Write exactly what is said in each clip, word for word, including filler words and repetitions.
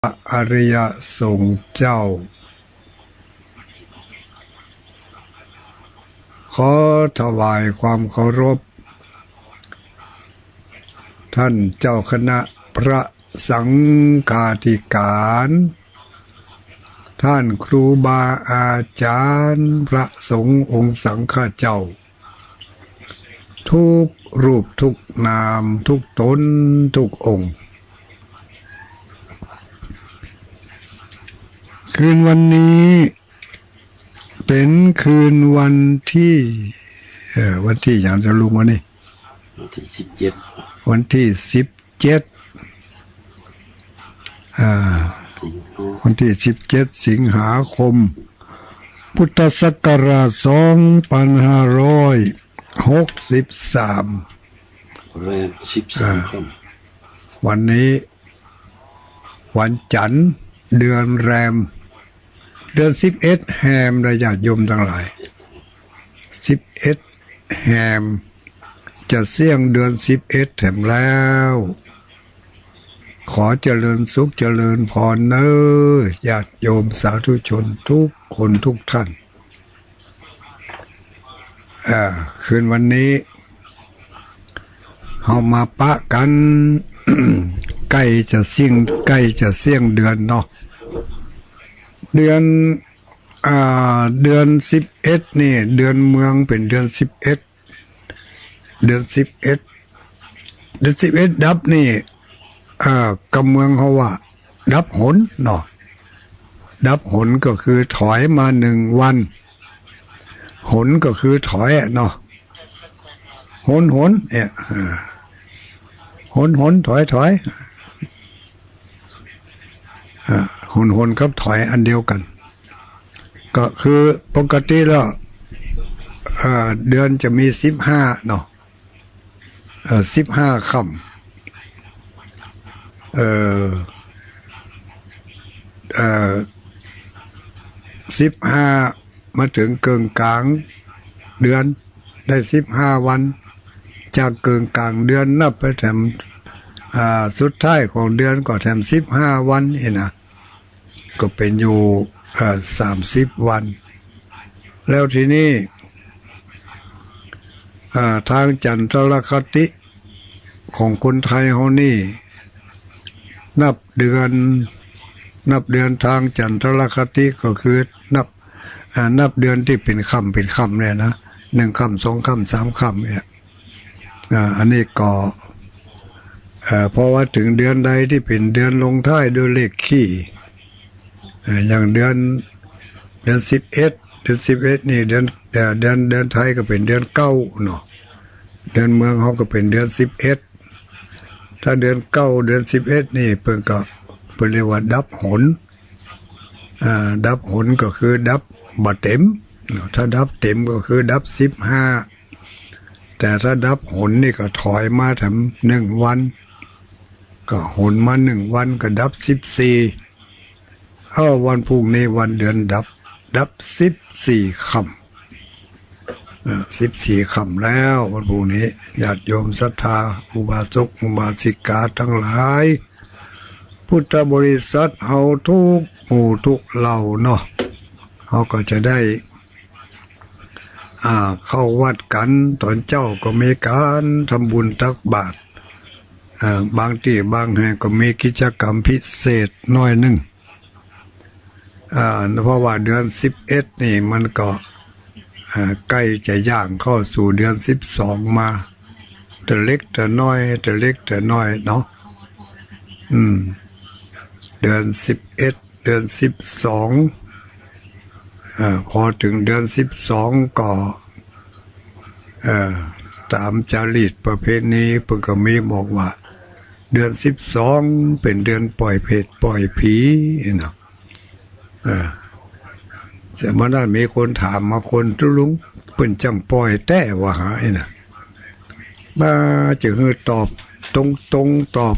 อริยสงฆ์เจ้า ขอถวายความเคารพ ท่านเจ้าคณะพระสังฆาธิการ ท่านครูบาอาจารย์พระสงฆ์องค์สังฆเจ้า ทุกรูปทุกนามทุกตนทุกองค์ คืนวันนี้ เป๋นคืนวันตี้ เอ่อ วันตี้หยังเจ้าลุงวันนี้ วันตี้สิบเจ็ด วันตี้สิบเจ็ด อ่า สิงหา วันตี้สิบเจ็ด สิงหาคม พุทธศักราชสองปันห้าร้อยหกสิบสาม แรมสิบสาม อ่า ค่ำ วันนี้ วันจันทร์ เดือนแรม เดือนสิบเอ็ดแฮม ญาติโยมตังหลาย สิบเอ็ดแฮม จะเสี้ยงเดือนสิบเอ็ดแถมแล้ว ขอเจริญสุขเจริญพรเน้อ ญาติโยมสาธุชนทุกคนทุกท่าน อ่า คืนวันนี้ เฮามาปะกั๋น ใก้จะเสี้ยง ใก้จะเสี้ยงเดือนเนาะ เดือน อ่า เดือนสิบเอ็ดนี่ เดือนเมืองเป๋นเดือนสิบเอ็ด เดือนสิบเอ็ด เดือนสิบเอ็ดดับนี่ เอ่อ กำเมืองเฮาว่า ดับหนเนาะ ดับหนก็คือถอยมาหนึ่งวัน หนก็คือถอยอะเนาะ หน หน เนี่ย อ่า หน หน ถอย ถอย อ่า หน หนกับถอยอันเดียวกั๋น ก็คือปกติแล้ว เอ่อ เดือนจะมีสิบห้าเนาะ เอ่อ สิบห้าค่ำ เอ่อ เอ่อ สิบห้า มาเถิงเกิ่งก๋างเดือน ได้สิบห้าวัน จากเกิ่งก๋างเดือนนับไปแถม อ่า สุดท้ายของเดือนก็แถมสิบห้าวันนี่นะ ก็เป๋นอยู่ อ่า สามสิบวัน แล้วทีนี้ อ่า ตางจันทรคติของคนไทยเฮานี่ นับเดือน นับเดือนตางจันทรคติก็คือนับ อ่า นับเดือนตี้เป๋นค่ำเป๋นค่ำเนี่ยนะ หนึ่งค่ำ สองค่ำ สามค่ำเนี่ย อ่า อันนี้ก็ เอ่อ เพราะว่าเถิงเดือนใดตี้เป๋นเดือนลงท้ายด้วยเลขคี่ เอ่อ อย่างเดือน เดือนสิบเอ็ด เดือนสิบเอ็ดนี่เดือน เอ่อ เดือน เดือนไทยก็เป๋นเดือนเก้าเนาะ เดือนเมืองเฮาก็เป๋นเดือนสิบเอ็ด ถ้าเดือนเก้า เดือนสิบเอ็ดนี่เปิ้นก็ เปิ้นเรียกว่าดับหน อ่า ดับหนก็คือดับบ่เต็ม ถ้าดับเต็มก็คือดับสิบห้า แต่ถ้าดับหนนี่ก็ถอยมาแถมหนึ่งวัน ก็หนมาหนึ่งวันก็ดับสิบสี่ เอ้า วันพรุ่งนี้วันเดือนดับ ดับสิบสี่ค่ำ เอ่อ สิบสี่ค่ำแล้ว วันพรุ่งนี้ ญาติโยมศรัทธา อุบาสก อุบาสิกาตังหลาย พุทธบริษัทเฮาทุกหมู่ทุกเหล่าเนาะ เฮาก็จะได้ อ่า เข้าวัดกั๋น ต๋อนเจ๊าก็มีก๋านทำบุญตักบาตร อ่า บางตี้บางแห่งก็มีกิจกรรมพิเศษหน้อยนึ่ง อ่า เพราะว่าเดือนสิบเอ็ดนี่มันก็ อ่า ใก้จะย่างเข้าสู่เดือนสิบสองมา ตะเล็กตะน้อย ตะเล็กตะน้อยเนาะ อืม เดือนสิบเอ็ด เดือนสิบสอง อ่า พอเถิงเดือนสิบสองก็ เอ่อ ต๋ามจารีตประเพณีเปิ้นก็มีบอกว่า เดือนสิบสองเป๋นเดือนปล่อยเผตปล่อยผีเนาะ เออ แต่เมื่อนั้นมีคนถามมาคน ตุ๊ลุง เปิ้นจั้งปล่อยแต๊ ว่าหาไอ้น่ะ บ่าจะหื้อตอบตรงๆ ตอบ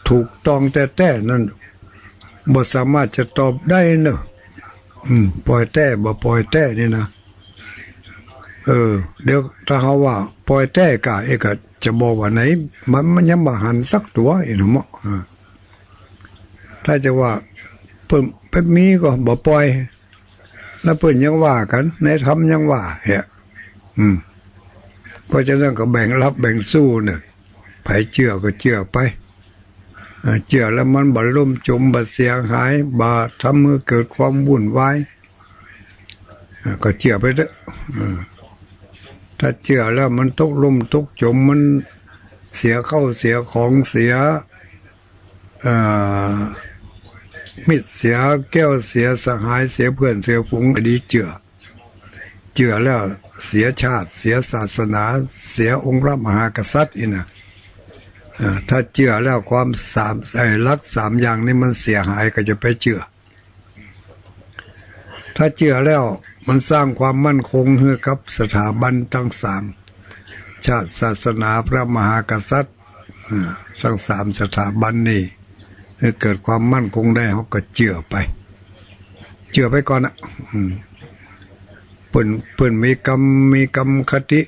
ถูกต้องแต๊ๆ นั้น บ่สามารถจะตอบได้เนาะ อืม ปล่อยแต๊ บ่ปล่อยแต๊นี่นะ เออ เดี๋ยวถ้าเฮาว่าปล่อยแต๊ก่า เอ๊ะ ก็จะบอกว่าไหน มัน มันยังบ่หันสักตั๋ว เอ๊ะ เนาะ อ่า ถ้าจะว่าเปิ้นไปมีก็บ่ปล่อย แล้วเปิ้นยังว่ากั๋น ในธรรมยังว่าแหะ อืม เพราะฉะนั้นก็แบ่งฮับแบ่งสู้เน่อ ใผเจื้อก็เจื้อไป อ่า เจื้อแล้วมันบ่ล่มจม บ่เสียหาย บ่ทำหื้อเกิดความวุ่นวาย อ่า ก็เจื้อไปเต๊อะ อ่า ถ้าเจื้อแล้วมันตกล่มตกจม มันเสียข้าวเสียของ เสีย อ่า มิตรเสียแก้ว เสียสหาย เสียเพื่อน เสียฝูง ดีเจื้อ เจื้อแล้วเสียชาติ เสียศาสนา เสียองค์พระมหากษัตริย์อี้นะ อ่า ถ้าเจื้อแล้วความสาม ไอ้หลักสามอย่างนี้มันเสียหาย ก็จะไปเจื้อ ถ้าเจื้อแล้วมันสร้างความมั่นคงหื้อกับสถาบันตังสาม ชาติ ศาสนา พระมหากษัตริย์ อ่า ตังสามสถาบันนี้ หื้อเกิดความมั่นคงได้ เฮาก็เจื้อไป เจื้อไปก่อนนะ อืม เปิ้น เปิ้นมีกำ มีกำคติ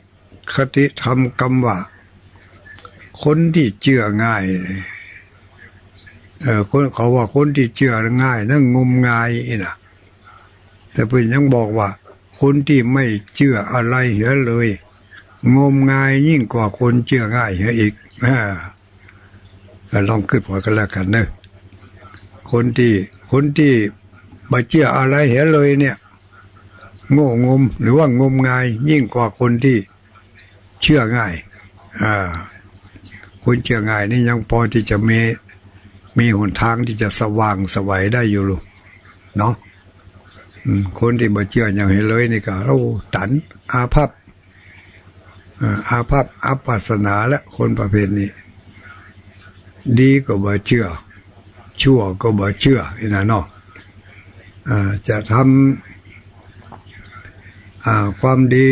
คติธรรมกำว่า คนตี้เจื้อง่าย เออ คน เขาว่าคนตี้เจื้อง่ายนั้นงมงายอี้นะ แต่เปิ้นยังบอกว่า คนตี้ไม่เจื้ออะไรเหียเลย งมงายยิ่งกว่าคนเจื้อง่ายเหียอีก อ่า ก็ลองกึ๊ดหัวกั๋นแล้วกั๋นเน่อ คนตี้ คนตี้บ่เจื้ออะไรเหียเลยเนี่ย โง่งม หรือว่างมงายยิ่งกว่าคนตี้เจื้อง่าย อ่า คนเจื้อง่ายนี่ยังปอตี้จะมี มีหนตางตี้จะสว่างไสวได้อยู่ลูก เนาะ อืม คนตี้บ่เจื้อหยังเหียเลยนี่ก็ โอ้ ตัน อาภัพ อ่า อาภัพ อัปปาสนา และคนประเภทนี้ ดีก็บ่เจื้อ ชั่วก็บ่เจื้อ อี้นะเนาะ อ่า จะทำ อ่า ความดี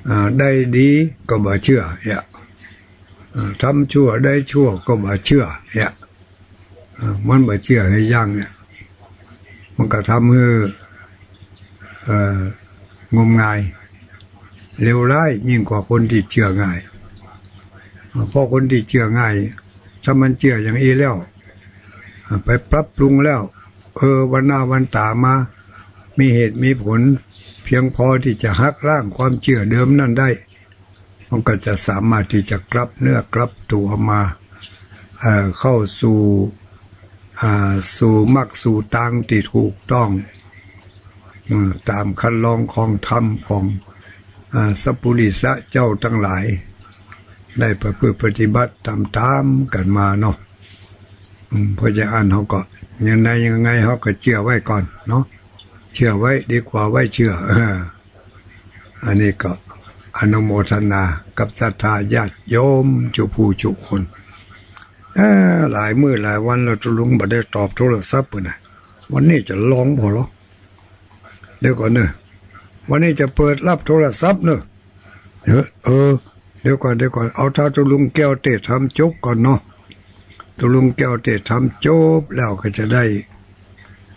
อ่า ได้ดีก็บ่เจื้อ เหีย อ่า ทำชั่วได้ชั่วก็บ่เจื้อ เหีย อ่า มันบ่เจื้อหื้อยั้งเนี่ย มันก็ทำหื้อ เอ่อ งมงาย เลวร้ายยิ่งกว่าคนตี้เจื้อง่าย อ่า เพราะคนตี้เจื้อง่าย ถ้ามันเจื้ออย่างอี้แล้ว อ่า ไปปรับปรุงแล้ว เออ วันหน้าวันต๋ามา มีเหตุมีผล เพียงพอตี้จะหักล้างความเจื้อเดิมนั้นได้ มันก็จะสามารถตี้จะกลับเนื้อกลับตั๋วมา เอ่อ เข้าสู่ อ่า สู่มรรคสู่ตางตี้ถูกต้อง อืม ต๋ามคันลองของธรรมของ อ่า สัปปุริสะเจ้าตังหลาย ได้ประพฤติปฏิบัติต๋ามๆ กั๋นมาเนาะ อืม เพราะจะอั้นเฮาก็ ยังไงยังไงเฮาก็เจื้อไว้ก่อนเนาะ เจื้อไว้ดีกว่าไหว้เจื้อ เออ อันนี้ก็อนุโมทนากับศรัทธาญาติโยมจุผู้จุคน เอ้อ หลายมื้อหลายวันแล้วตุ๊ลุงบ่ได้ตอบโทรศัพท์เปิ้นนะ วันนี้จะลองผ่อลอ เดี๋ยวก่อนเน่อ วันนี้จะเปิดฮับโทรศัพท์เน่อ เออ เออ เดี๋ยวก่อน เดี๋ยวก่อน เอาถ้าตุ๊ลุงแก้วเตศน์ธรรมจบก่อนเนาะ ตุ๊ลุงแก้วเตศน์ธรรมจบแล้วก็จะได้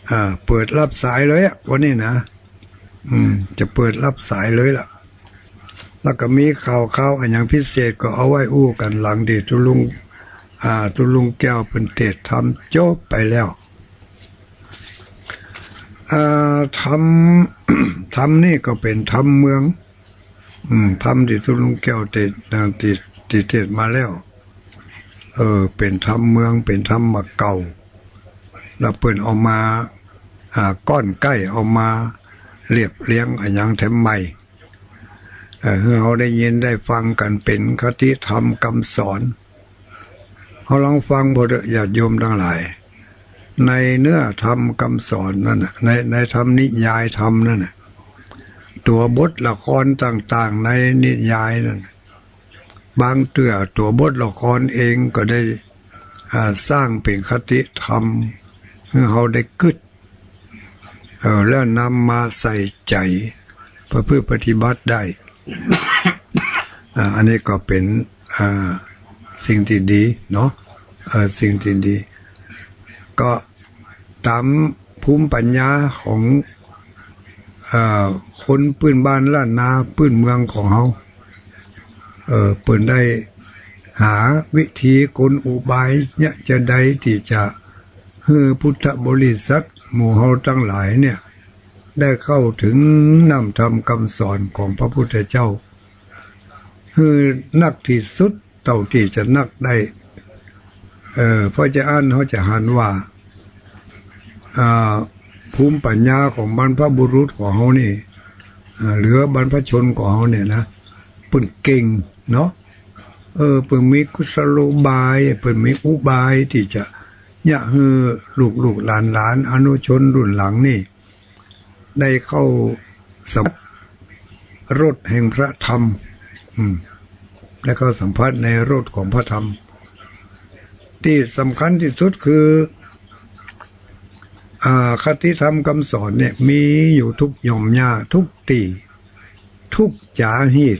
อ่า เปิดฮับสายเลยอะ วันนี้นะ อืม จะเปิดฮับสายเลยละ แล้วก็มีข่าวๆ อะหยังพิเศษก็เอาไว้อู้กั๋นหลังตี้ตุ๊ลุง อ่า ตุ๊ลุงแก้วเปิ้นเตศน์ธรรมจบไปแล้ว อ่า ธรรม ธรรมนี่ก็เป๋นธรรมเมือง อืม ธรรมตี้ตุ๊ลุงแก้วเตศน์ อ่า ตี้ ตี้เตศน์มาแล้ว เออ เป๋นธรรมเมือง เป๋นธรรมเก่า แล้วเปิ้นเอามา อ่า ก้อนใก้ เอามาเรียบเรียงอะหยังแถมใหม่ เอ่อ หื้อเฮาได้ยินได้ฟังกั๋นเป๋นคติธรรมกำสอน เฮาลองฟังผ่อเต๊อะ ญาติโยมตังหลาย ในเนื้อธรรมกำสอนนั้นน่ะ ใน ในธรรมนิยายธรรมนั้นน่ะ ตั๋วบทละครต่างๆ ในนิยายนั้นน่ะ บางเตื้อตั๋วบทละครเองก็ได้ อ่า สร้างเป๋นคติธรรม หื้อเฮาได้กึ๊ด เอ่อ แล้วนำมาใส่ใจ๋ ประพฤติปฏิบัติได้ อ่า อันนี้ก็เป๋น อ่า สิ่งตี้ดีเนาะ เอ่อ สิ่งตี้ดี ก็ต๋ามภูมิปัญญาของ เอ่อ คนปื้นบ้านล้านนาปื้นเมืองของเฮา เอ่อ เปิ้นได้หาวิธีกลอุบายเยียะจาใดตี้จะ หื้อพุทธบริษัทหมู่เฮาตังหลายเนี่ย ได้เข้าเถิงน้ำธรรมกำสอนของพระพุทธเจ้า หื้อนักตี้สุดเต้าตี้จะนักได้ เอ่อ เพราะจาอั้นเฮาจะหันว่า อ่า ภูมิปัญญาของบรรพบุรุษของเฮานี่ อ่า หรือบรรพชนของเฮาเนี่ยนะ เปิ้นเก่งเนาะ เออ เปิ้นมีกุศโลบาย เปิ้นมีอุบายตี้จะเยียะหื้อลูกๆ หลานๆ อนุชนรุ่นหลังนี่ ได้เข้าสัมผัสรสแห่งพระธรรม อืม ได้เข้าสัมผัสในรสของพระธรรม ตี้สำคัญตี้สุดคือ อ่า คติธรรมกำสอนเนี่ย มีอยู่ทุกหย่อมหญ้า ทุกตี้ ทุกจ๋าฮีต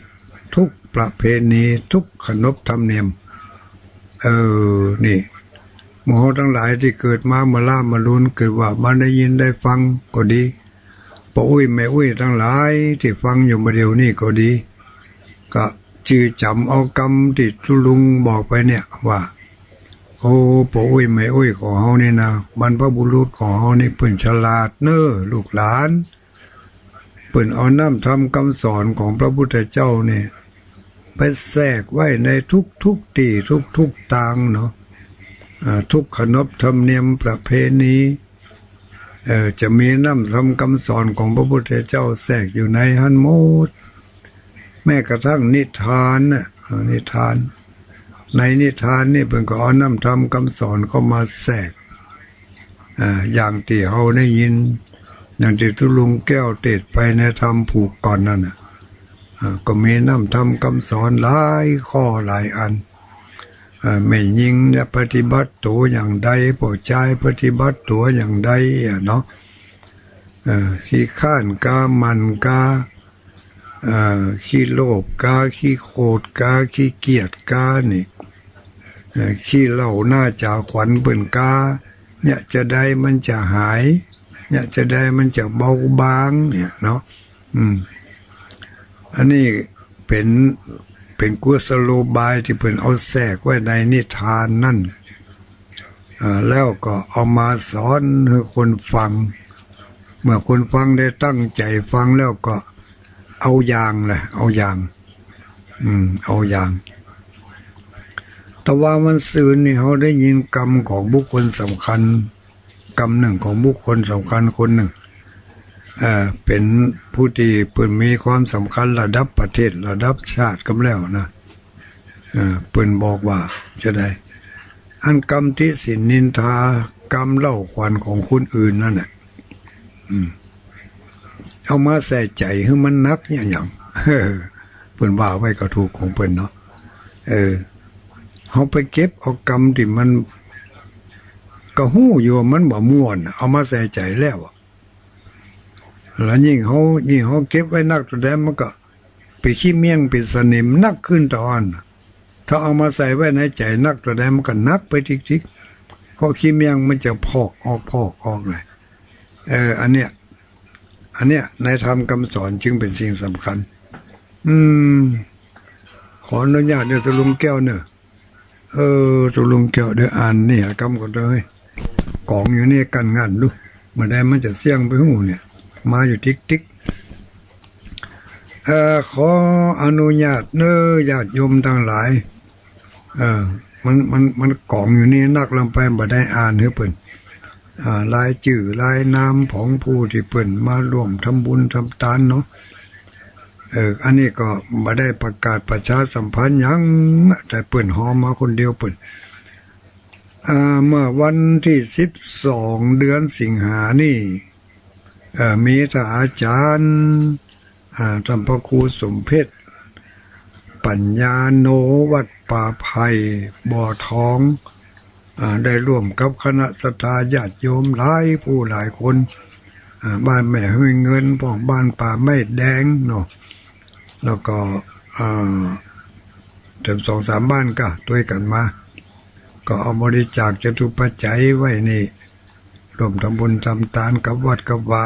ทุกประเพณี ทุกขนบธรรมเนียม เออ นี่ หมู่เฮาตังหลายตี้เกิดมาเมื่อล้าเมื่อลูน เกิดว่ามาได้ยินได้ฟังก็ดี ป้ออุ๊ยแม่อุ๊ยตังหลายตี้ฟังอยู่บ่าเดี่ยวนี้ก็ดี ก็จื้อจ๋ำเอากำตี้ตุ๊ลุงบอกไปเนี่ยว่า โอ้ ป้ออุ๊ยแม่อุ๊ยของเฮานี่นะ บรรพบุรุษของเฮานี่เปิ้นฉลาดเน้อลูกหลาน เปิ้นเอาน้ำธรรมกำสอนของพระพุทธเจ้านี่ ไปแทรกไว้ในทุกๆ ตี้ ทุกๆ ตางเนาะ อ่า ทุกขนบธรรมเนียมประเพณี เอ่อ จะมีน้ำธรรมกำสอนของพระพุทธเจ้าแทรกอยู่ในหั้นหมด แม้กระทั่งนิทานน่ะ เอ่อ นิทาน ในนิทานนี่เปิ้นก็เอาน้ำธรรมกำสอนเข้ามาแทรก อ่า อย่างตี้เฮาได้ยิน อย่างตี้ตุ๊ลุงแก้วเตสน์ไปในธรรมผูกก่อนนั่นน่ะ อ่า ก็มีน้ำธรรมกำสอนหลายข้อหลายอัน อ่า แม่ญิงเนี่ยปฏิบัติตั๋วอย่างใด ป้อจายปฏิบัติตั๋วอย่างใดอะเนาะ เอ่อ ขี้คร้านกา หมั่นกา เอ่อ ขี้โลภกา ขี้โขดกา ขี้เกียจกานี่ เอ่อ ขี้เหล้าหน้าจ๋าขวัญเปิ้นกา เยียะจาใดมันจะหาย เยียะจาใดมันจะเบาบางเนี่ยเนาะ อืม อันนี้เป๋น เป๋นกุศโลบายตี้เปิ้นเอาแทรกไว้ในนิทานนั่น อ่า แล้วก็เอามาสอนหื้อคนฟัง เมื่อคนฟังได้ตั้งใจ๋ฟังแล้วก็เอาอย่างแหละ เอาอย่าง อืม เอาอย่าง ตะวาวันซืนนี่เฮาได้ยินกำของบุคคลสำคัญ กำนึ่งของบุคคลสำคัญคนนึ่ง เอ่อ เป๋นผู้ตี้เปิ้นมีความสำคัญระดับประเทศ ระดับชาติกำแล้วนะ เอ่อ เปิ้นบอกว่าจาใด อันกำติฉินนินทา กำเล่าขวัญของคนอื่นนั่นแหละ อืม เอามาใส่ใจ๋หื้อมันหนักเนี่ยหยัง เปิ้นว่าไว้ก็ถูกของเปิ้นเนาะ เออ เฮาไปเก็บเอากำตี้มัน ก็ฮู้อยู่ว่ามันบ่ม่วน เอามาใส่ใจ๋แล้วอะ แล้วยิ่งเฮา ยิ่งเฮาเก็บไว้นักเต้าใดมันก็เป๋นขี้เมี่ยงเป๋นสนิมหนักขึ้นเต้าอั้น ถ้าเอามาใส่ไว้ในใจ๋นักเต้าใดมันก็หนักไปติ๊กๆ เพราะขี้เมี่ยงมันจะพอกออก พอกออกเลย เออ อันเนี้ย อันเนี้ยในธรรมกำสอนจึงเป๋นสิ่งสำคัญ อืม ขออนุญาตเด้อตุ๊ลุงแก้วเนาะ เออ ตุ๊ลุงแก้ว เดี๋ยวอ่านเนื้อกำก่อนเต๊อะ ก๋องอยู่นี่กั้นงั่นดู เมื่อใดมันจะเสี้ยงไปฮู้เนี่ย มาอยู่ติ๊กๆ เอ่อ ขออนุญาตเน้อญาติโยมตังหลาย เอ่อ มัน มัน มันก๋องอยู่นี่นัก ลำไปบ่ได้อ่านหื้อเปิ้น อ่า รายจื้อรายนามของผู้ตี้เปิ้นมาร่วมทำบุญทำตานเนาะ เออ อันนี้ก็บ่ได้ประกาศประชาสัมพันธ์หยัง แต่เปิ้นฮ้องมาคนเดียวเปิ้น อ่า เมื่อวันตี้สิบสอง เดือนสิงหานี่ เอ่อ มีท่านอาจ๋ารย์ อ่า ท่านพระครูสมเพชร ปัญญาโน วัดป่าไผ่ บ่อทอง อ่า ได้ร่วมกับคณะศรัทธาญาติโยมหลายผู้หลายคน อ่า บ้านแม่ห้วยเงิน พวกบ้านป่าไม้แดงเนาะ แล้วก็ อ่า เถิงสองสามบ้านก็ตวยกั๋นมา ก็เอาบริจาคจตุปัจจัยไว้นี่ ร่วมทำบุญทำตานกับวัดกับวา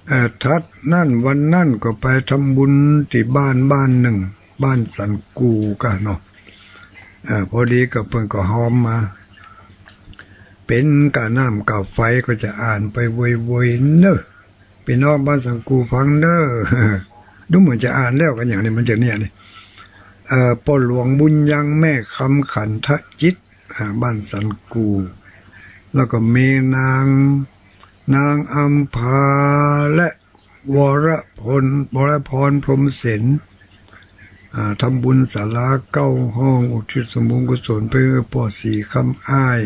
เอ่อ ถัดนั้นวันนั้นก็ไปทำบุญตี้บ้านบ้านนึ่ง บ้านสันกู่ก้าเนาะ เอ่อ พอดีก็เปิ้นก็ฮ้องมา ป๋นก้าน้ำก้าไฟ ก็จะอ่านไปเวยๆ เน่อ ปี้น้องบ้านสันกูฟังเน่อ ดูเหมือนจะอ่านแล้วกั๋นอย่างนี้ มันจะเนี่ยนี่ เอ่อ ป้อหลวงบุญยัง แม่คำขันธจิต อ่า บ้านสันกู แล้วก็มีนาง นางอำภา และวรพล วรพร พรหมเสน อ่า ทำบุญศาลาเก้าห้อง อุทิศส่วนบุญกุศลไปหื้อป้อศรีคำอ้าย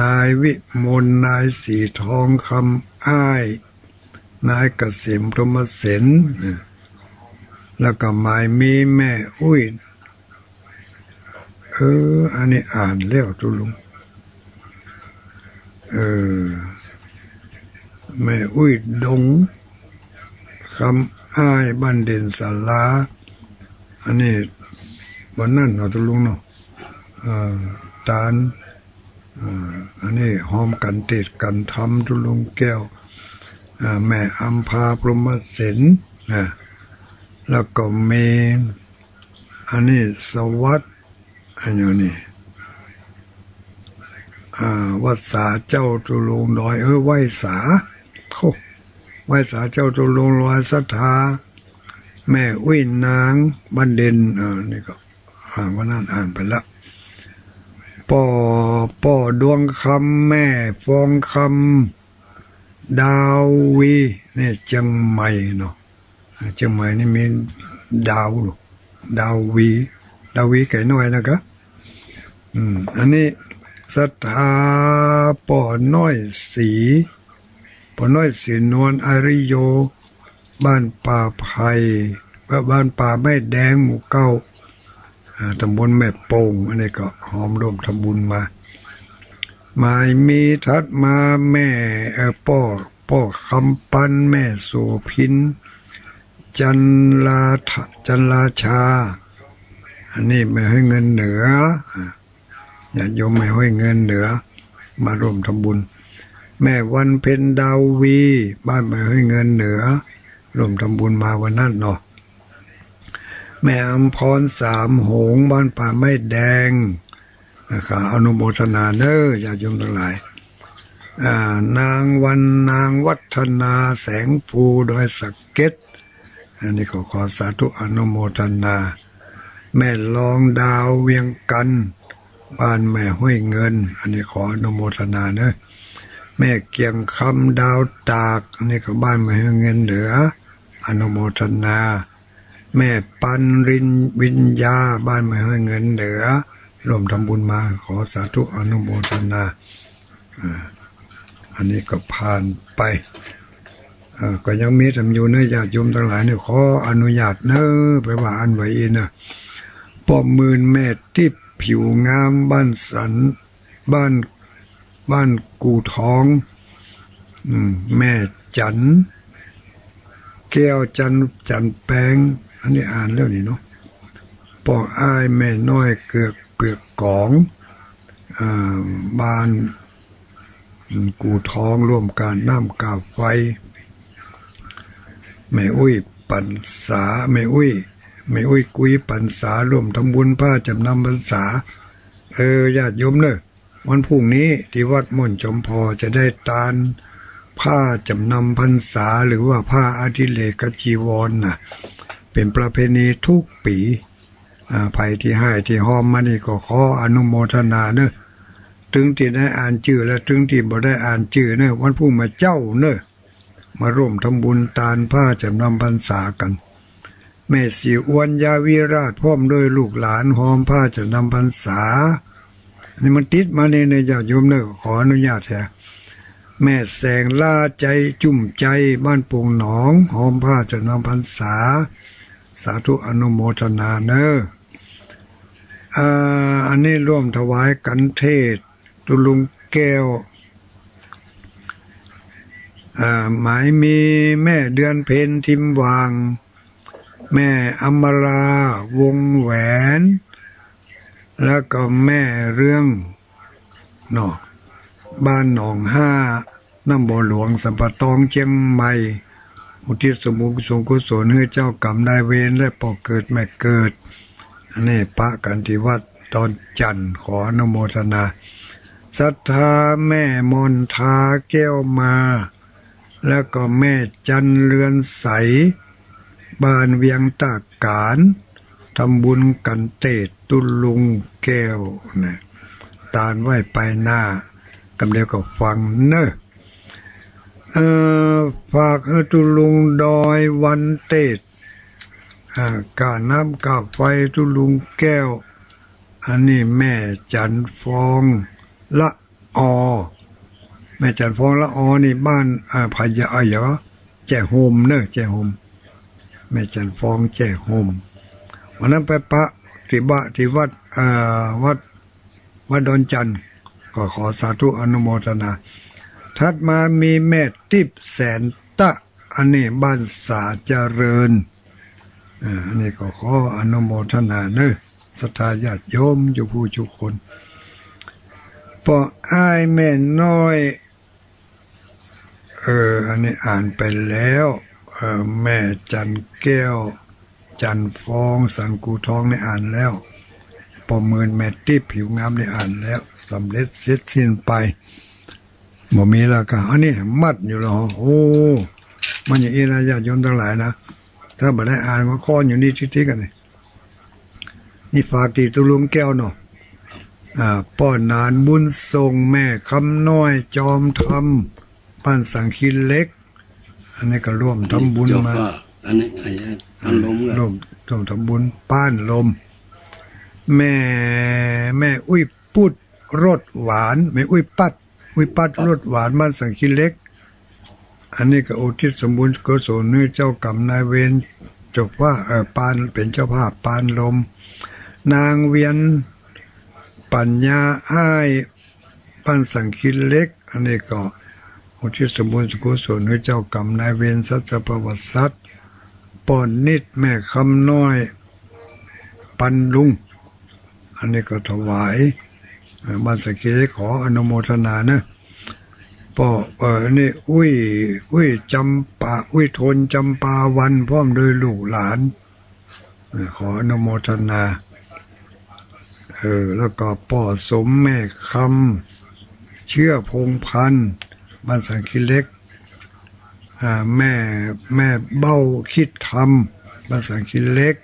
นายวิมล นายศรีทองคำอ้าย นายเกษม พรหมเสน อ่า แล้วก็หมายมีแม่อุ้ย เออ อันนี้อ่านแล้วตุ๊ลุง เออ แม่อุ้ยดงคำอ้าย บ้านเด่นศาลา อันนี้วันนั้นเนาะตุ๊ลุงเนาะ เออ ตาน อ่า อันนี้ฮอมกั๋นเตสน์กั๋นธรรมตุ๊ลุงแก้ว อ่า แม่อำภา พรหมเสน นะ แล้วก็มี อันนี้สวัสดิ์ อันนี้ อ่า วัสสาเจ้าตุ๊ลุงดอย เออ ไหว้สา โธ่ ไหว้สาเจ้าตุ๊ลุงดอย ศรัทธา แม่อุ้ยนาง บ้านเด่น เออ นี่ก็ อ่า วันนั้นอ่านไปแล้ว ป้อ ป้อดวงคำ แม่ฟองคำ ดาววี เนี่ย เจียงใหม่เนาะ อ่า เจียงใหม่นี่มีดาว ดาววี ดาววีไก่น้อยนะกะ อืม อันนี้ศรัทธาป้อน้อยศรี ป้อน้อยศรีนวล อาริโย บ้านป่าไผ่ บ้านป่าไม้แดง หมู่เก้า อ่า ตำบลแม่โป่ง อันนี้ก็ฮอมร่วมทำบุญมา หมายมีถัดมาแม่ เอ่อ ป้อ ป้อคำปัน แม่โสภิน จันลา จันราชา อันนี้แม่ห้วยเงินเหนือ อ่า ญาติโยมแม่ห้วยเงินเหนือ มาร่วมทำบุญ แม่วันเพ็ญ ดาววี บ้านแม่ห้วยเงินเหนือ ร่วมทำบุญมาวันนั้นเนาะ แม่อำพร สามโหง บ้านป่าไม้แดง นะครับ อนุโมทนาเน่อ ญาติโยมตังหลาย อ่า นางวัน นางวัฒนา แสงภู ดอยสะเก็ด อันนี้ขอ ขอสาธุอนุโมทนา แม่รองดาวเวียงจันทน์ บ้านแม่ห้วยเงิน อันนี้ขออนุโมทนาเน่อ แม่เกียงคำ ดาวตาก อันนี้ก็บ้านแม่ห้วยเงินเหนือ อนุโมทนา แม่ปันริน วิญญา บ้านแม่ห้วยเงินเหนือ ร่วมทำบุญมา ขอสาธุอนุโมทนา อ่า อันนี้ก็ผ่านไป เอ่อ ก็ยังมีตำอยู่เน่อ ญาติโยมตังหลายเนี่ย ขออนุญาตเน่อ ไปว่าอั้นไว้อี้เน่อ ป้อหมื่น แม่ติ๊บ ผิวงาม บ้านสัน บ้าน บ้านกู่ทอง อืม แม่จัน แก้วจัน จันแปง อันนี้อ่านแล้วนี่เนาะ ป้ออ้าย แม่น้อย เกือก เปลือกกอง อ่า บ้าน อืม กู่ทอง ร่วมก้าน้ำก้าไฟ แม่อุ้ยปรรษา แม่อุ้ย แม่อุ้ยกุยปรรษา ร่วมทำบุญผ้าจำนำพรรษา เออ ญาติโยมเน่อ วันพรุ่งนี้ตี้วัดม่อนจอมผ่อจะได้ตานผ้าจำนำพรรษา หรือว่าผ้าอดิเรกจีวรน่ะ เป๋นประเพณีกู้ปี๋ อ่า ใผตี้ให้ตี้ฮอมมานี่ก็ขออนุโมทนาเน่อ ตึงตี้ได้อ่านจื้อและตึงตี้บ่ได้อ่านจื้อเน่อ วันพรุ่งมาเจ๊าเน่อ มาร่วมทำบุญตานผ้าจำนำพรรษากั๋น แม่ศรีอวน ยาวิราช พร้อมด้วยลูกหลาน ฮอมผ้าจำนำพรรษา นี่มันติดมาใน ในญาติโยมเน่อ ขออนุญาตแท้ แม่แสงล่า ใจจุ่มใจ บ้านโป่งหนอง ฮอมผ้าจำนำพรรษา สาธุอนุโมทนาเน่อ อ่า อันนี้ร่วมถวายกัณฑ์เทศน์ ตุ๊ลุงแก้ว อ่า หมายมีแม่เดือนเพ็ญ ทิมหว่าง แม่อมรา วงแหวน แล้วก็แม่เรื่อง เนาะ บ้านหนองห้า น้ำบ่อหลวง สัมปะตอง เจียงใหม่ อุทิศส่วนบุญส่วนกุศลหื้อเจ้ากรรมนายเวร และป้อเกิดแม่เกิด อันนี้ปะกั๋นตี้วัดดอนจั่น ขออนุโมทนา ศรัทธาแม่มนทาแก้วมา แล้วก็แม่จันเรือนใส บ้านเวียงตากาน ทำบุญกั๋นเตศน์ตุ๊ลุงแก้วนะ ตานไหว้ไปหน้า กำเดียวก็ฟังเน่อ เอ่อ ฝากหื้อตุ๊ลุงดอยวันเตศน์ อ่า ก้าน้ำก้าไฟตุ๊ลุงแก้ว อันนี้แม่จันฟองละออ แม่จันฟองละออนี่บ้าน อ่า พะเยา อ่า เดี๋ยว แจ้ห่มเน่อ แจ้ห่ม แม่จันฟองแจ้ห่ม วันนั้นไปปะตี้บ้าน ตี้วัด อ่า วัด วัดดอนจันทน์ ก็ขอสาธุอนุโมทนา ถัดมามีแม่ติ๊บแสนตะ อันนี้บ้านสาเจริญ อ่า อันนี้ก็ขออนุโมทนาเน่อ ศรัทธาญาติโยมอยู่ผู้จุคน ป้ออ้ายแม่น้อย เออ อันนี้อ่านไปแล้ว เออ แม่จันแก้ว จันฟอง สันกูทองนี่อ่านแล้ว ป้อเมิน แม่ติ๊บผิวงามนี่อ่านแล้ว สำเร็จเสร็จสิ้นไป บ่มีแล้วก็ อันนี้มัดอยู่แล้ว โอ้ มันอย่างอี้นะ ญาติโยมตังหลายนะ ถ้าบ่ได้อ่านก็ค้อนอยู่นี่ติ๊กๆ กั๋นนี่ นี่ฝากตี้ตุ๊ลุงแก้วเนาะ อ่า ป้อหนานบุญส่ง แม่คำน้อย จอมธรรม บ้านสังคีเหล็ก อันนี้ก็ร่วมทำบุญมา เจ้าภาพ อันนี้ อันนี้ อ่า บ้านลม ร่วม ร่วมทำบุญ บ้านลม แม่ แม่อุ้ยปุดรสหวาน แม่อุ้ยปัด อุ้ยปัดรสหวาน บ้านสังคีเหล็ก อันนี้ก็อุทิศส่วนบุญกุศลหื้อเจ้ากรรมนายเวร เจ้าภาพ เอ่อ ปาน เป๋นเจ้าภาพปานลม นางเวียนปัญญาอ้าย บ้านสังคีเหล็ก อันนี้ก็อุทิศส่วนบุญกุศลหื้อเจ้ากรรมนายเวรสัตว์สรรพสัตว์ ป้อนิด แม่คำน้อย ปันลุง อันนี้ก็ถวาย เอ่อ บ้านสังคีเหล็กขออนุโมทนาเน่อ ป้อ เอ่อ นี่อุ้ย อุ้ยจำปา อุ้ยโทนจำปาวัน พร้อมโดยลูกหลาน เอ่อ ขออนุโมทนา เออ แล้วก็ป้อสม แม่คำ เชื้อพงษ์พันธุ์ บ้านสังคีเหล็ก อ่า แม่ แม่เบ้าคิดธรรม บ้านสังคีเหล็ก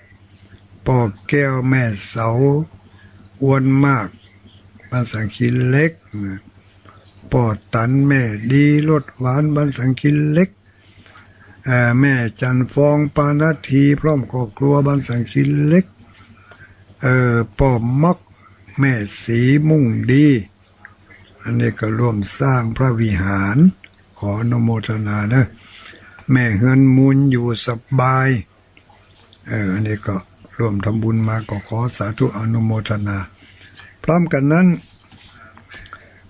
ป้อแก้ว แม่เสา อ้วนมาก บ้านสังคีเหล็ก ป้อตัน แม่ดีรสหวาน บ้านสังคีเหล็ก เอ่อ แม่จันฟอง ปานาที พร้อมครอบครัว บ้านสังคีเหล็ก เอ่อ ป้อม็อก แม่สีมุ่งดี อันนี้ก็ร่วมสร้างพระวิหาร ขออนุโมทนาเน่อ แม่เฮือนมูลอยู่สบาย เออ อันนี้ก็ร่วมทำบุญมา ก็ขอสาธุอนุโมทนา พร้อมกั๋นนั้น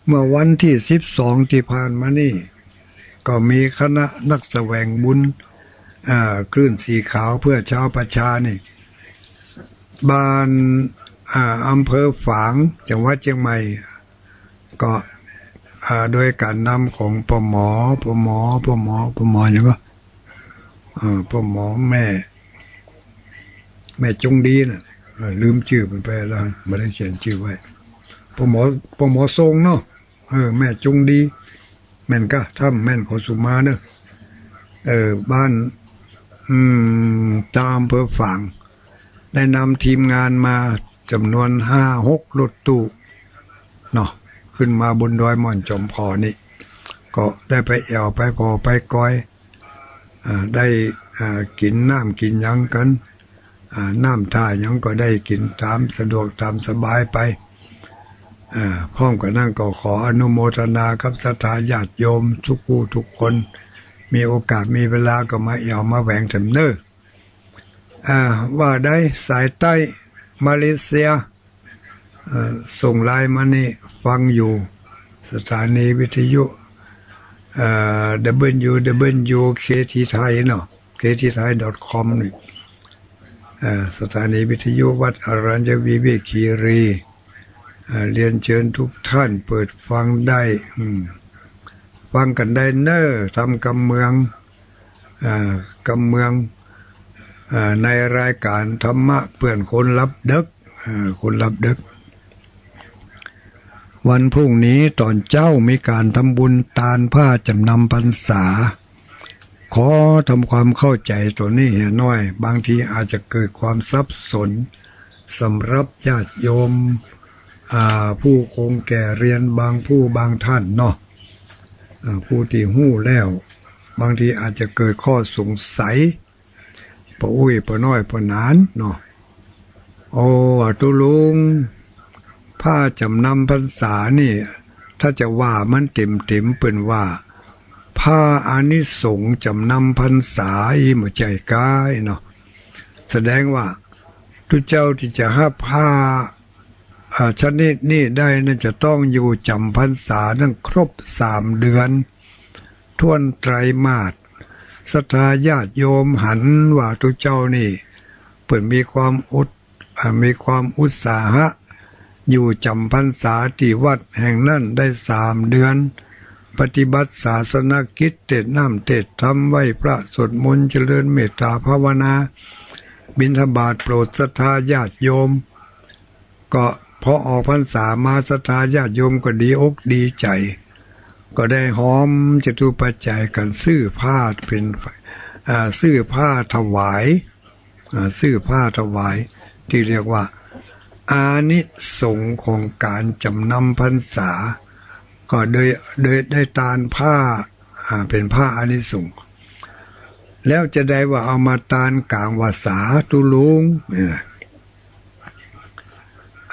เมื่อวันตี้สิบสองตี้ผ่านมานี่ ก็มีคณะนักแสวงบุญ อ่า คลื่นสีขาวเพื่อชาวประชานี่ บ้าน อ่า อำเภอฝาง จังหวัดเจียงใหม่ ก็ อ่า โดยก๋านนำของป้อหมอ ป้อหมอ ป้อหมอ ป้อหมอหยังก็ เอ่อ ป้อหมอแม่ แม่จงดีน่ะ เอ่อ ลืมจื้อเปิ้นไปแล้ว บ่ได้เขียนจื้อไว้ ป้อหมอ ป้อหมอทรงเนาะ เออ แม่จงดี แม่นก่ะ ถ้าแม่นขอสุมาเน่อ เออ บ้าน อืม ตางอำเภอฝาง ได้นำทีมงานมาจ๋ำนวนห้าหกรถตู้เนาะ ขึ้นมาบนดอยม่อนจอมขอนี่ ก็ได้ไปแอ่วไปผ่อไปกอย อ่า ได้ อ่า กิ๋นน้ำกิ๋นหยังกั๋น อ่า น้ำท่าหยังก็ได้กิ๋นต๋ามสะดวกต๋ามสบายไป อ่า พร้อมกั๋นนั้นก็ขออนุโมทนากับศรัทธาญาติโยมทุกผู้ทุกคน มีโอกาสมีเวลาก็มาแอ่วมาแหวงแถมเน่อ อ่า ว่าได้สายใต้มาเลเซีย เอ่อ ส่งไลน์มานี่ ฟังอยู่ สถานีวิทยุ เอ่อ ดับเบิลยูดับเบิลยูเคทีไทยเนาะ เคทีไทยดอทคอมนี่ เอ่อ สถานีวิทยุวัดอรัญญวิเวกคีรี เอ่อ เรียนเชิญทุกท่านเปิดฟังได้ อืม ฟังกั๋นได้เน่อ ธรรมกำเมือง เอ่อ กำเมือง เอ่อ ในรายการธรรมะเปื้อนคนหลับดึก เอ่อ คนหลับดึก วันพรุ่งนี้ต๋อนเจ๊ามีก๋านทำบุญตานผ้าจ๋ำนำพรรษา ขอทำความเข้าใจ๋ต๋รงนี้เหียหน้อย บางทีอาจจะเกิดความสับสน สำหรับญาติโยม อ่า ผู้คงแก่เฮียนบางผู้บางท่านเนาะ อ่า ผู้ตี้ฮู้แล้ว บางทีอาจจะเกิดข้อสงสัย ป้ออุ๊ย ป้อน้อย ป้อหนานเนาะ โอ้ ว่าตุ๊ลุง ผ้าจ๋ำนำพรรษานี่ ถ้าจะว่ามันเต๋มๆ เปิ้นว่า ผ้าอานิสงส์จ๋ำนำพรรษาอี้ บ่ใจ้ก๊าเนาะ แสดงว่าตุ๊เจ้าตี้จะฮับผ้า อ่า ชนิดนี้ได้นั้นจะต้องอยู่จ๋ำพรรษานั้นครบสามเดือน ถ้วนไตรมาส ศรัทธาญาติโยมหันว่าตุ๊เจ้านี่ เปิ้นมีความอุด อ่า มีความอุตสาหะ อยู่จ๋ำพรรษาตี้วัดแห่งนั้นได้สามเดือน ปฏิบัติศาสนกิจ เตสน์น้ำเตสน์ธรรม ไหว้พระ สวดมนต์ เจริญเมตตาภาวนา บิณฑบาตโปรดศรัทธาญาติโยม ก็พอออกพรรษามา ศรัทธาญาติโยมก็ดีอกดีใจ๋ ก็ได้หอมจตุปัจจัยกั๋นซื้อผ้าเป๋น อ่า ซื้อผ้าถวาย อ่า ซื้อผ้าถวาย ตี้เรียกว่าอานิสงส์ของก๋านจ๋ำนำพรรษา ก็โดย โดยได้ตานผ้า อ่า เป๋นผ้าอานิสงส์ แล้วจาใดว่าเอามาตานก๋างวาสาตุ๊ลุง เนี่ย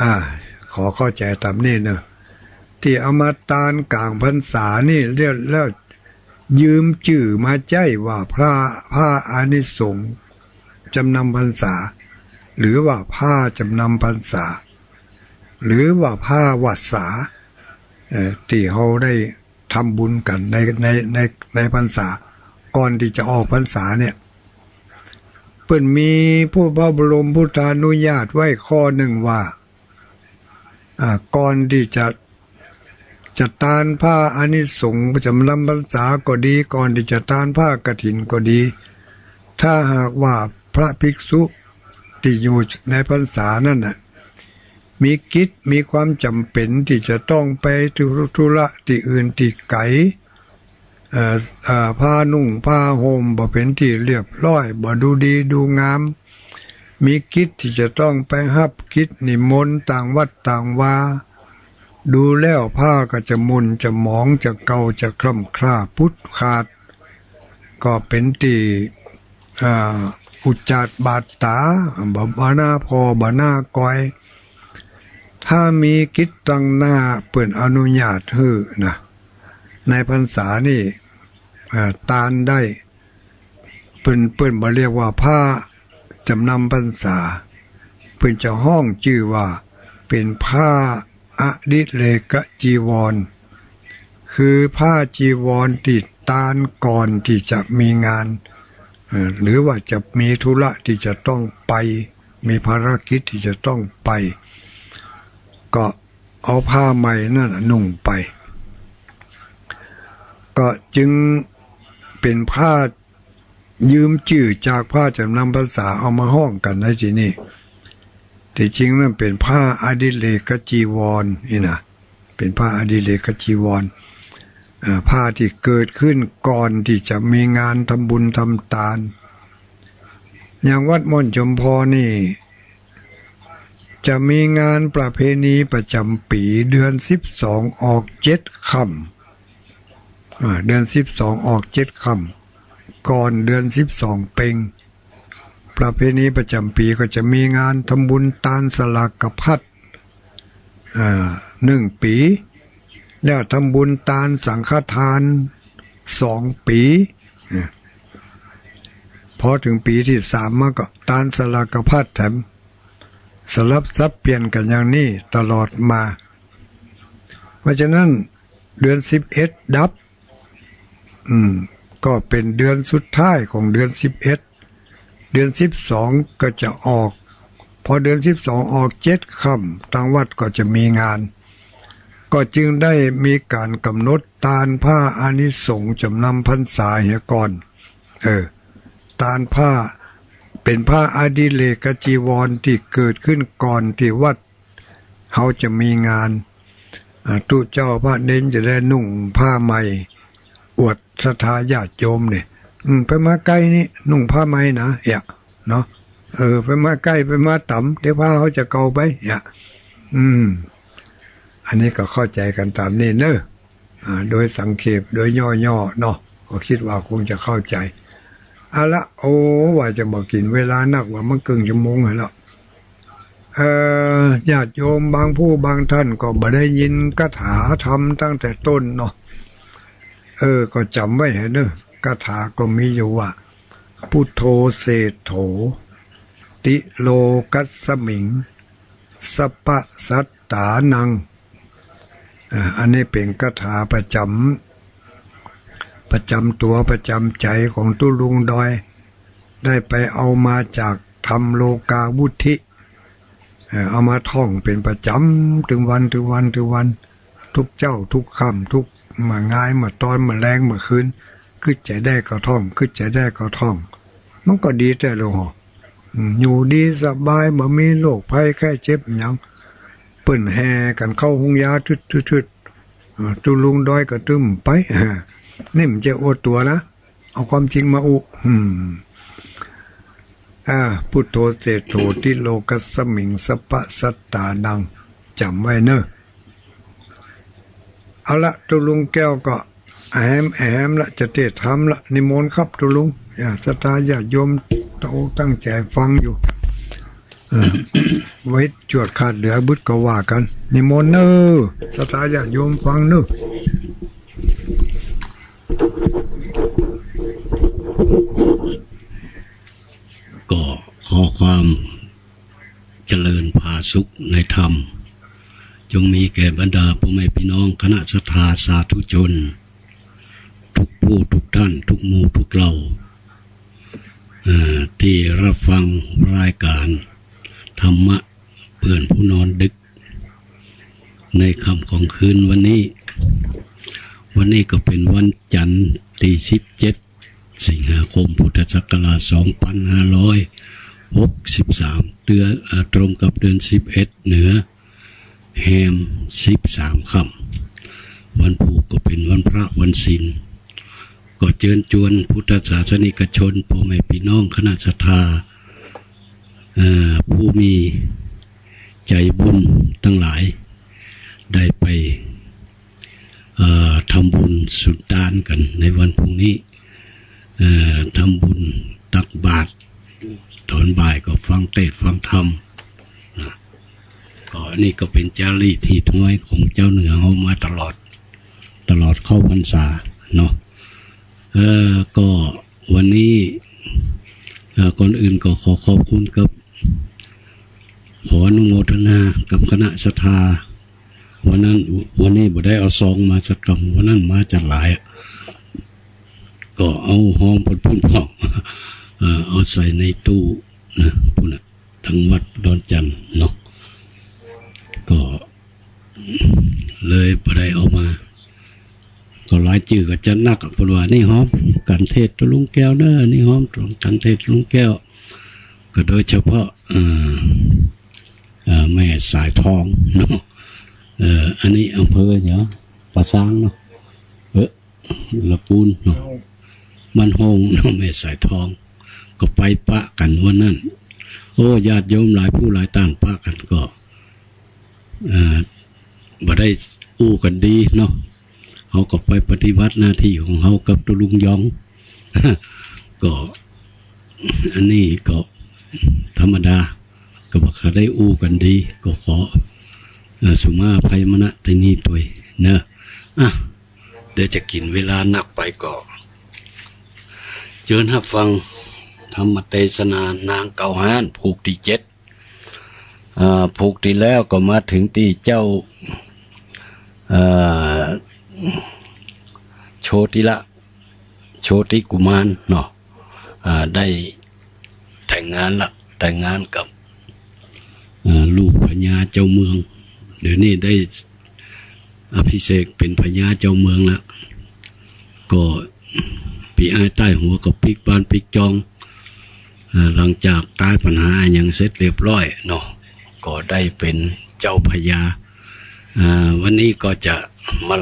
อ่า ขอเข้าใจ๋ต๋ามนี้เนาะ ตี้เอามาตานก๋างพรรษานี่ แล้ว แล้วยืมจื้อมาใจ๊ว่าผ้า ผ้าอานิสงส์จ๋ำนำพรรษา หรือว่าผ้าจ๋ำนำพรรษา หรือว่าผ้าวาสา เอ่อ ตี้เฮาได้ ทำบุญกั๋นใน ใน ใน ในพรรษา ก่อนตี้จะออกพรรษาเนี่ย เปิ้นมีพระบรมพุทธานุญาตไว้ข้อนึ่งว่า อ่า ก่อนตี้จะ จะตานผ้าอานิสงส์จ๋ำนำพรรษาก็ดี ก่อนตี้จะตานผ้ากฐินก็ดี ถ้าหากว่าพระภิกษุตี้อยู่ในพรรษานั้นน่ะ มีกิจ มีความจ๋ำเป๋นตี้จะต้องไปธุ ธุระตี้อื่นตี้ไก๋ เอ่อ เอ่อ ผ้านุ่งผ้าห่มบ่เป๋นตี้เรียบร้อย บ่ดูดีดูงาม มีกิจตี้จะต้องไปฮับกิจนิมนต์ต่างวัดต่างวา ดูแล้วผ้าก็จะหม่นจะหมอง จะเก่าจะคร่ำคร่า ปุดขาด ก็เป๋นตี้ อ่า อุจจาระบาดต๋า บ่ บ่น่าผ่อ บ่น่ากอย ถ้ามีกิจตังหน้าเปิ้นอนุญาตหื้อนะ ในพรรษานี่ อ่า ตานได้ เปิ้น เปิ้นบ่เรียกว่าผ้าจ๋ำนำพรรษา เปิ้นจะฮ้องจื้อว่าเป๋นผ้าอดิเรกจีวร คือผ้าจีวรตี้ตานก่อนตี้จะมีงาน เอ่อ หรือว่าจะมีธุระตี้จะต้องไป มีภารกิจตี้จะต้องไป ก็เอาผ้าใหม่นั้นน่ะนุ่งไป ก็จึงเป๋นผ้ายืมจื้อจากผ้าจ๋ำนำพรรษาเอามาฮ้องกั๋นในตี้นี่ ตี้จริงนั้นเป๋นผ้าอดิเรกจีวรนี่นะ เป๋นผ้าอดิเรกจีวร อ่า ผ้าตี้เกิดขึ้นก่อนตี้จะมีงานทำบุญทำตาน อย่างวัดม่อนจมพรนี่ จะมีงานประเพณีประจ๋ำปี๋ เดือนสิบสองออกเจ็ดค่ำ อ่า เดือนสิบสองออกเจ็ดค่ำ ก่อนเดือนสิบสองเป็ง ประเพณีประจ๋ำปี๋ก็จะมีงานทำบุญตานสลากภัต อ่า นึ่งปี๋ แล้วทำบุญตานสังฆทานสองปี๋ อ่า พอเถิงปี๋ตี้สามมาก็ตานสลากภัตแถม สลับสับเปลี่ยนกั๋นอย่างนี้ตลอดมา เพราะฉะนั้นเดือนสิบเอ็ดดับ อืม ก็เป๋นเดือนสุดท้ายของเดือนสิบเอ็ด เดือนสิบสองก็จะออก พอเดือนสิบสองออกเจ็ดค่ำ ตางวัดก็จะมีงาน ก็จึงได้มีก๋านก๋ำหนดตานผ้าอานิสงส์จ๋ำนำพรรษาเหียก่อน เออ ตานผ้า เป๋นผ้าอดิเรกจีวรตี้เกิดขึ้นก่อนตี้วัด เฮาจะมีงาน อ่า ตุ๊เจ้าพระเณรจะได้นุ่งผ้าใหม่ อวดศรัทธาญาติโยมเนี่ย อืม ไปมาใก้นี่ นุ่งผ้าใหม่นะ เอะ เนาะ เออ ไปมาใก้ ไปมาต๋ำ เดี๋ยวผ้าเขาจะเก่าไป เอะ อืม อันนี้ก็เข้าใจ๋กั๋นต๋ามนี้เนาะ อ่า โดยสังเขป โดยย่อๆ เนาะ ก็กึ๊ดว่าคงจะเข้าใจ๋ เอาละ โอ้ ว่าจะบ่กิ๋นเวลานัก ว่ามันเกิ่งชั่วโมงหั้นละ เอ่อ ญาติโยมบางผู้บางท่านก็บ่ได้ยินคาถาธรรมตั้งแต่ต้นเนาะ เออ ก็จ๋ำไว้เถอะเนาะ คาถาก็มีอยู่ว่า พุทโธเศรษฐโถ ติโลกัสสมิง สัพพะสัตตานัง อ่า อันนี้เป๋นคาถาประจ๋ำ ประจ๋ำตั๋วประจ๋ำใจ๋ของตุ๊ลุงดอย ได้ไปเอามาจากธรรมโลกาวุทิ เอ่อ เอามาท่องเป๋นประจ๋ำ ตึงวัน ตึงวัน ตึงวัน ทุกเจ๊า ทุกค่ำ ทุกเมื่องาย เมื่อตอน เมื่อแลง เมื่อคืน กึ๊ดจะใดก็ท่อง กึ๊ดจะใดก็ท่อง มันก็ดีแต๊หลวงพ่อ อืม อยู่ดีสบาย บ่มีโรคภัยไข้เจ็บหยัง เปิ้นแห่กั๋นเข้าโฮงยา ทึดๆๆ เอ่อ ตุ๊ลุงดอยก็ตึงไป อ่า นี่มันจะอวดตั๋วนะ เอาความจริงมาอู้ อืม อ่า พุทโธเศรษฐโถ ติโลกัสสมิง สัพพะสัตตานัง จ๋ำไว้เนาะ เอาละ ตุ๊ลุงแก้วก็แหมแหมละ จะเตรียมธรรมละ นิมนต์ครับตุ๊ลุง อ่า ศรัทธาญาติโยมตั้งอกตั้งใจ๋ฟังอยู่ เออ ไว้จวดขาดเหลือบึดก็ว่ากั๋น นิมนต์เนาะ ศรัทธาญาติโยมฟังเนาะ ก็ขอความเจริญผาสุกในธรรม จงมีแก่บรรดาพ่อแม่พี่น้องคณะศรัทธาสาธุชน ทุกผู้ทุกท่าน ทุกหมู่ทุกเหล่า เอ่อ ตี้ฮับฟังรายก๋านธรรมะเปื้อนผู้นอนดึก ในค่ำของคืนวันนี้ วันนี้ก็เป๋นวันจั๋นทร์ตี้สิบเจ็ด สิงหาคม พุทธศักราช สองพันห้าร้อยหกสิบสาม เดือน อ่า ตรงกับเดือนสิบเอ็ดเหนือ แฮมสิบสามค่ำ วันพูกก็เป๋นวันพระวันศีล ก็เจิญจวนพุทธศาสนิกชน พ่อแม่พี่น้องคณะศรัทธา เอ่อ ผู้มีใจ๋บุญตังหลาย ได้ไป เอ่อ ทำบุญสุนตานกั๋นในวันพรุ่งนี้ เอ่อ ทำบุญตักบาตร ต๋อนบ่ายก็ฟังเตสน์ฟังธรรมนะ ก็นี่ก็เป๋นจารีตฮีตฮวยของจาวเหนือเฮามาตลอด ตลอดเข้าพรรษาเนาะ เอ่อ ก็วันนี้ เอ่อ ก่อนอื่นก็ขอขอบคุณกับ ขออนุโมทนากับคณะศรัทธา วันนั้น วันนี้บ่ได้เอาซองมาสักกำ วันนั้นมาจะหลายอะ ก็เอาฮองพ่นพ่นพ่อง เอ่อ เอาใส่ในตู้นะ พู้นน่ะ ตังวัดดอนจันทน์เนาะ ก็เลยบ่ได้เอามา ก็หลายจื้อก็จะนักอะ เปิ้นว่า นี่ฮอมกัณฑ์เทศน์ตุ๊ลุงแก้วเน่อ นี่ฮอมกัณฑ์เทศน์ตุ๊ลุงแก้ว ก็โดยเฉพาะ เอ่อ เอ่อ แม่สายทองเนาะ เอ่อ อันนี้อำเภอหยัง ป่าซางเนาะ เออ ละปูนเนาะ บ้านโฮงเนาะ แม่สายทอง ก็ไปปะกั๋นวันนั้น โอ้ ญาติโยมหลายผู้หลายต้านปะกั๋นก็ เอ่อ บ่ได้อู้กั๋นดีเนาะ เฮาก็ไปปฏิบัติหน้าตี้ของเฮากับตุ๊ลุงยอง ก็ อันนี้ก็ธรรมดา ก็บ่ค่อยได้อู้กั๋นดี ก็ขอ เอ่อ สุมาอภัยมาณตี้นี้ตวยเนาะ อ่ะ เดี๋ยวจะกิ๋นเวลานักไปก็ เจิญฮับฟังธรรมเตสนานางเกาฮ้าน ผูกตี้เจ็ด อ่า ผูกตี้แล้วก็มาเถิงตี้เจ้า เอ่อ โชติละ โชติกุมารเนาะ อ่า ได้แต่งงานละ แต่งงานกับ เอ่อ ลูกพญาเจ้าเมือง เดี๋ยวนี้ได้อภิเษกเป๋นพญาเจ้าเมืองละ ก็ปี้อ้ายใต้หัวก็ปิ๊กบ้านปิ๊กจอง เอ่อ หลังจากตายปัญหาอะหยังเสร็จเรียบร้อยเนาะ ก็ได้เป๋นเจ้าพญา อ่า วันนี้ก็จะมา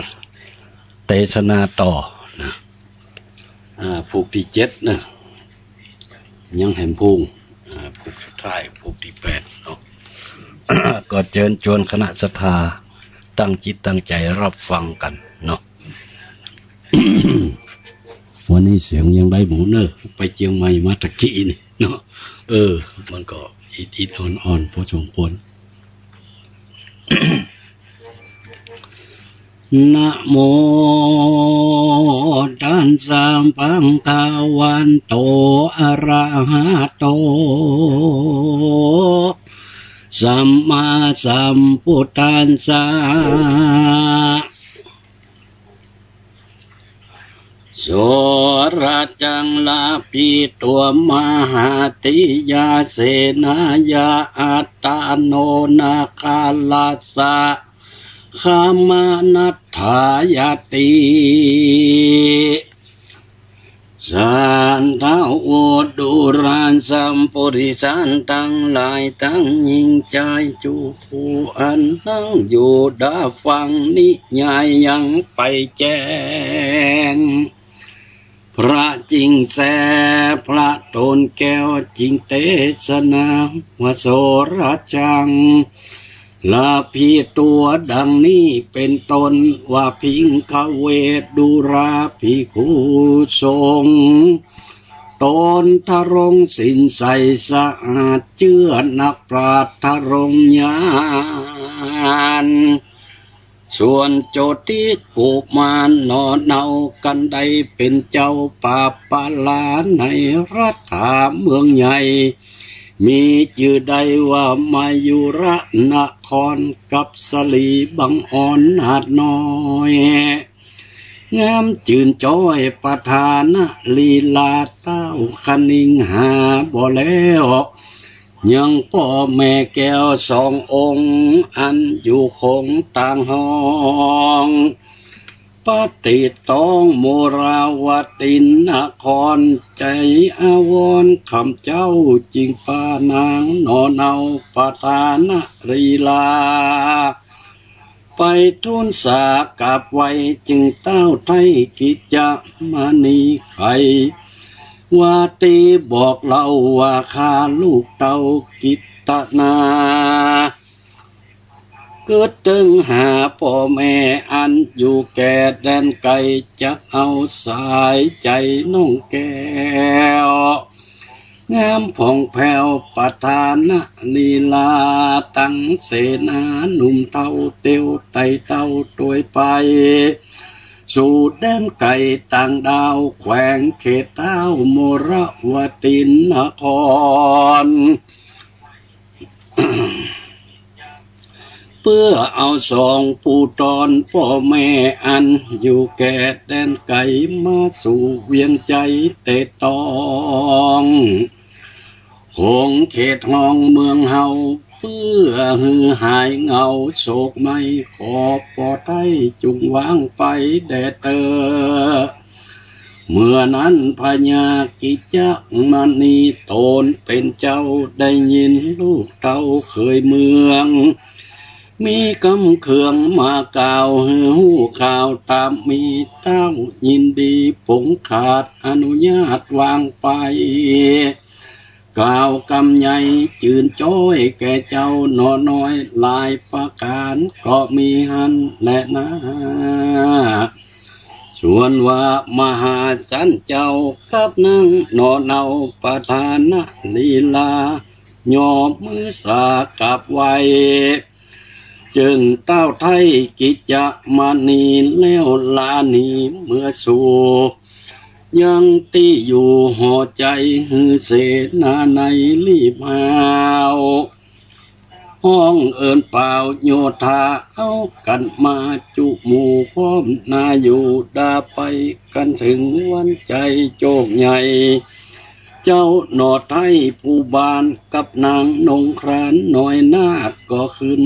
เตสนาต่อนะ อ่า ผูกตี้เจ็ดนะ ยังแหมผูก อ่า ผูกสุดท้าย ผูกตี้แปดเนาะ ก็เจิญจวนคณะศรัทธาตั้งจิตตั้งใจ๋ฮับฟังกั๋นเนาะ วันนี้เสียงยังได้หมู่เน่อ ไปเจียงใหม่มาตะกี้นี่เนาะ เออ มันก็อิดๆ อ่อนๆ พอสมควร นะโมตัสสะ ภะคะวะโต อะระหะโต สัมมาสัมพุทธัสสะ โสระจัง ลาภีตัว มหาติยาเสนายา อัตตาโนนาคารัสสะ ขมานัฏฐายาติ สัทธาอุดูราสัมปุริสันตังหลายตังหญิงจาย จุผู้อันนั่งอยู่ดาฟังนิยายยังไปแจ้ง พระจิ่งแส พระโตนแก้วจิ่งเตสนาว่า โสระจัง ลาภีตัวดังนี้เป๋นต้นว่า ภิกขะเว ดูราภิกขุสงฆ์ ตนทรงศีลใสสะอาดเจื้อนักปราชญ์ทรงญาณ ส่วนโจติกุมารหนอเนา กันได้เป๋นเจ้าป่าปาลาในรัฐาเมืองใหญ่ มีจื้อได้ว่ามายุระนครกับสลีบังออนนาถน้อย งามจื่นจ้อยประธานลีลา เต้าคณิงหาบ่แล้ว ยังป้อแม่แก้วสององค์ อันอยู่คงต่างห้อง ปะติดต้องโมราวตินนคร ใจ๋อาวรณ์ข้าพเจ้าจิ่งปานางหนอเนาประธานลีลา ไปทูลสากราบไหว้จึงเต้าไท้กิจจมณีไข ว่าตี้บอกเล่าว่าข้าลูกเต้ากิตตนา กึ๊ดเติงหาป้อแม่อันอยู่แก่แดนไก๋ จักเอาสายใจ๋น้องแก้ว งามผ่องแผ้วประธานลีลา ตังเสนาหนุ่มเฒ่าเตียวไต่เต้าตวยไป สู่แดนไก๋ต่างดาวแขวงเขตเท้าโมราวตินนคร เปื้อเอาสองปู่ต๋อนป้อแม่อันอยู่แก่แดนไก๋ มาสู่เวียงใจ๋เตตอง ขงเขตห้องเมืองเฮา เปื้อหื้อหายเหงาโศกไหม้ ขอป้อไท้จุ่งวางไปแด่เต๊อะ เมื่อนั้นพญากิจจมณีต๋นเป๋นเจ้าได้ยินลูกเต้าเขยเมือง มีกำเคืองมากล่าวหื้อฮู้ข่าวต๋ามมี เต้ายินดีป๋งขาดอนุญาตวางไป กล่าวกำใหญ่จื่นจ้อยแก่เจ้าหนอน้อย หลายประก๋านก็มีหั้นแลนา ส่วนว่ามหาสันเจ้ากับนางหนอเนาประธานลีลา ยอมมือสากราบไหว้ จึงเต้าไท้กิจจมณีแล้วลาหนีเมือสู่ ยังตี้อยู่หอใจ๋หื้อเสนาในรีบฮาว ฮ้องเอิ้นป่าวโยธาเอากั๋นมาจุหมู่พร้อมนาอยู่ดาไปกั๋นเถิงวันใจ๋โจกใหญ่ เจ้าหนอไท้ผู้บ้านกับนางนงครานน้อยนาฏก็ขึ้น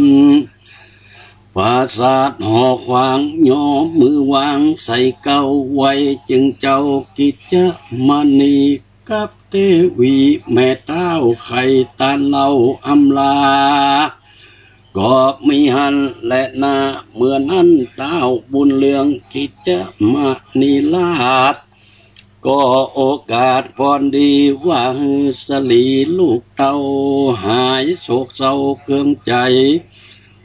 ปราสาทหอขวางยอมมือวางใส่เกล้าไว้ จึงเจ้ากิจจมณีกับเตวีแม่เต้าไข่ตานเหล้าอำลา ก็มีหั้นแลนา เมื่อนั้นต้าวบุญเรืองกิจจมณีราช ก็โอกาสพอดีว่าหื้อสลีลูกเต้า หายโศกเศร้าเคืองใจ๋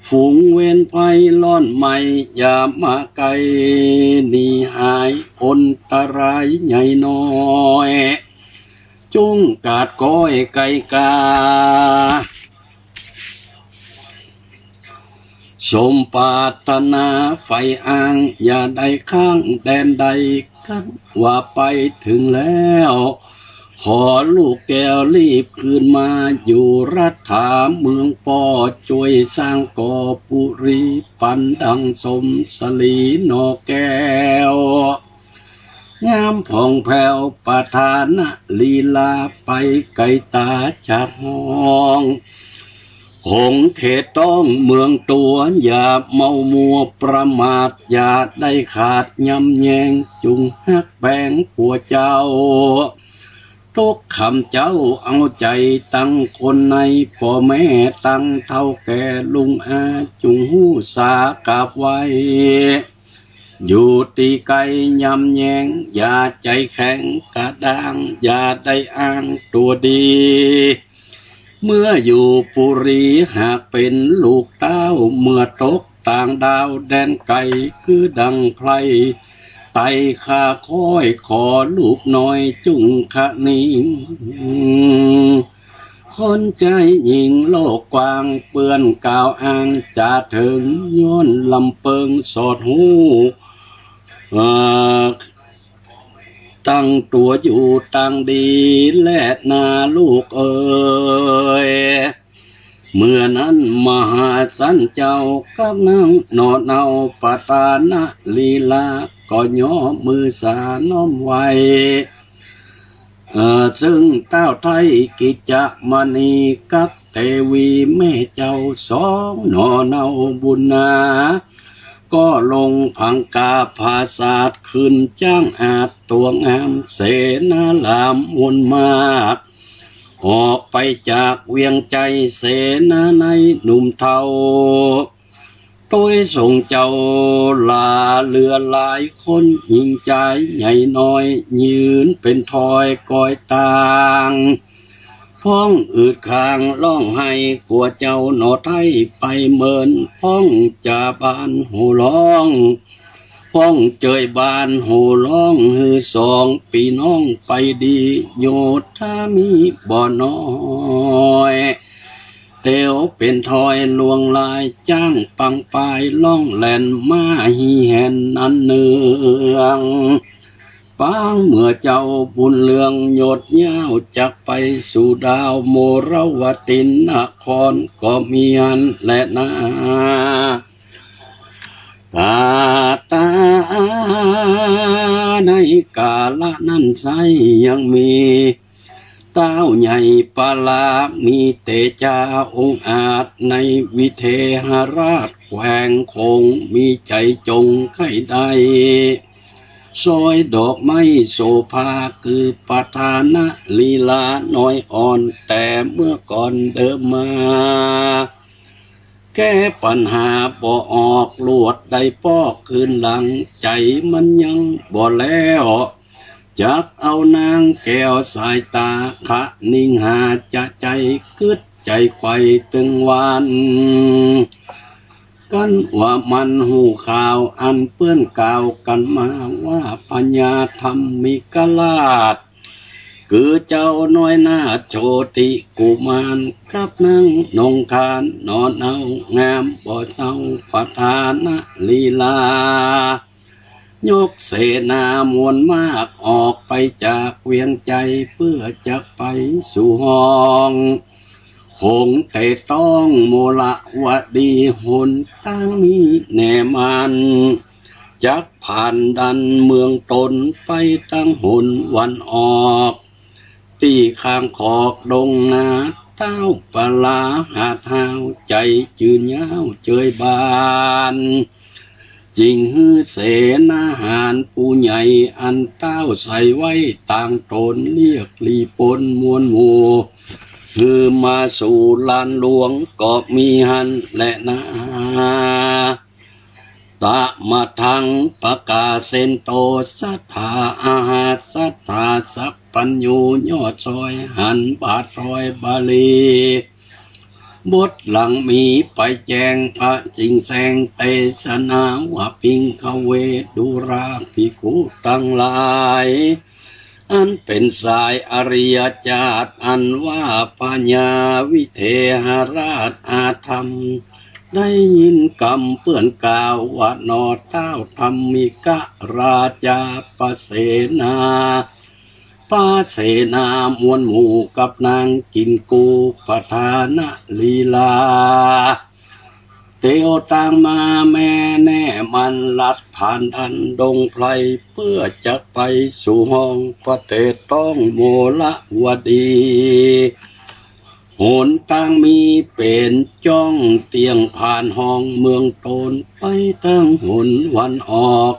ฝูงเวรภัยร้อนไหม้อย่ามาใก้ หนีหายอันตรายใหญ่น้อย จุ่งกาดก้อยไก่กา สมปรารถนาใฝ่อ้าง อย่าได้ค้างแดนใด กันว่าไปเถิงแล้ว ขอลูกแก้วรีบคืนมา อยู่รัฐาเมืองป้อ จ้วยสร้างก่อปุรี ปั๋นดังสมสลีหน่อแก้ว งามผ่องแผ้วประธานลีลา ไปไก๋ต๋าจากห้อง หงส์เขตต้องเมืองตั๋ว อย่าเมามัวประมาท อย่าได้ขาดยำแยง จุ่งฮักแปงปัวเจ้า ทุกขำเจ้าเอาใจ๋ตังคนใน ป้อแม่ตังเฒ่าแก่ลุงอา จุ่งฮู้สากราบไหว้ อยู่ตี้ไก้ยำแยง อย่าใจ๋แข็งกระด้าง อย่าได้อ้างตั๋วดี เมื่ออยู่ปุรีหากเป๋นลูกเต้า เมื่อตกต่างดาวแดนไก๋ คือดังไพร่ไต่ข้าค้อย ขอลูกน้อยจุ่งคะนิง คนใจ๋หญิงโลกกว้าง เปื้อนกล่าวอ้างจ๋าเถิง ย้อนลำเปิงสอดฮู้ เอ่อ ตั้งตั๋วอยู่ตังดีแลนาลูกเอ๋ย เมื่อนั้นมหาสันเจ้ากับนางหน่อเนาประธานลีลา ก็ยกมือสาน้อมไหว้ เอ่อ ซึ่งต้าวไท้กิจจมณีกับเตวีแม่เจ้าสองหน่อเนาบุญนา ก็ลงผังกาผาสาทขึ้นจ้างอาดตั๋วงาม เสนาหลามมวลมาก ออกไปจากเวียงใจ๋ เสนาในหนุ่มเฒ่า โตยส่งเจ้าหล้าเหลือหลายคน หญิงจายใหญ่น้อย ยืนเป๋นทอยกอยตาง พ่องอืดคางฮ้องไห้ กั๋วเจ้าหน่อไท้ไปเมิน พ่องจ่าบ้านโห่ฮ้อง พ่องเจยบ้านโห่ฮ้อง หื้อสองปี้น้องไปดี โยธามีบ่น้อย เตียวเป๋นทอยลวงลาย จ้างปังปายฮ้องแหล่น ม้าฮีแห่นอันเนือง ปางเมื่อเจ้าบุญเรือง หยดย้าวจักไปสู่ดาว โมรวตินนครก็มีหั้นแลนา ตาตา ในกาละนั้นไส้ยังมี ต้าวใหญ่ปรามีเตจาองอาจ ในวิเทหราชแขวงโขง มีใจ๋จ๋งใค่ได้ ซอยดอกไม้โสภา คือประธานลีลาน้อยอ่อน แต่เมื่อก่อนเดิมมา แก้ปัญหาบ่ออก ลวดได้ปอกคืนหลัง ใจ๋มันยังบ่แล้ว จักเอานางแก้วสายตา คะนิงหาจะใจ๋ กึ๊ดใจ๋ใฝ่ตึงวัน กันว่ามันฮู้ข่าว อันเปื้อนกล่าวกั๋นมา ว่าพญาธรรมิกราช คือเจ้าน้อยนาถโชติกุมาร กับนางนงคานหน่อเนา งามบ่เศร้าประธานลีลา ยกเสนามวลมาก ออกไปจากเวียงใจ๋ เปื้อจักไปสู่ห้อง หงส์เตต้องโมระวดี หนตางมีแน่มัน จักผ่านดันเมืองต๋น ไปตางหนวันออก ตี้ข้างขอกดงนา ต้าวปราหาดฮ้าว ใจ๋จืนย้าวเจยบาน จึงหื้อเสนาหารผู้ใหญ่ อันต้าวใส่ไว้ตางต๋น เรียกหลีปนมวลหมู่ หื้อมาสู่ลานหลวงก็มีหั้นแลนา ตะมะทัง ปะกาเสนโต สัตถาอาหาสสัตถา สัพพัญญู ยอดซอยหันบาทซอยบาลี บทหลังมีไปแจ้งพระจิ่งแสงเตสนาว่า ภิกขเว ดูราภิกขุตังหลาย อันเป๋นสายอริยจาติ อันว่าพญาวิเทหราชอาธรรม ได้ยินกำเปื้อนกล่าวว่า หนอต้าวธัมมิกราชา ประเสนา ประเสนามวลหมู่กับนางกินกูปทานลีลา เตียวตางมาแม้แน่มันลัดผ่านดันดงไพร เปื้อจะไปสู่ห้องประเทศต้องโมละวดี หนตางมีเป๋นจ้องเตี้ยงผ่านห้องเมืองโตน ไปตางหนวันออก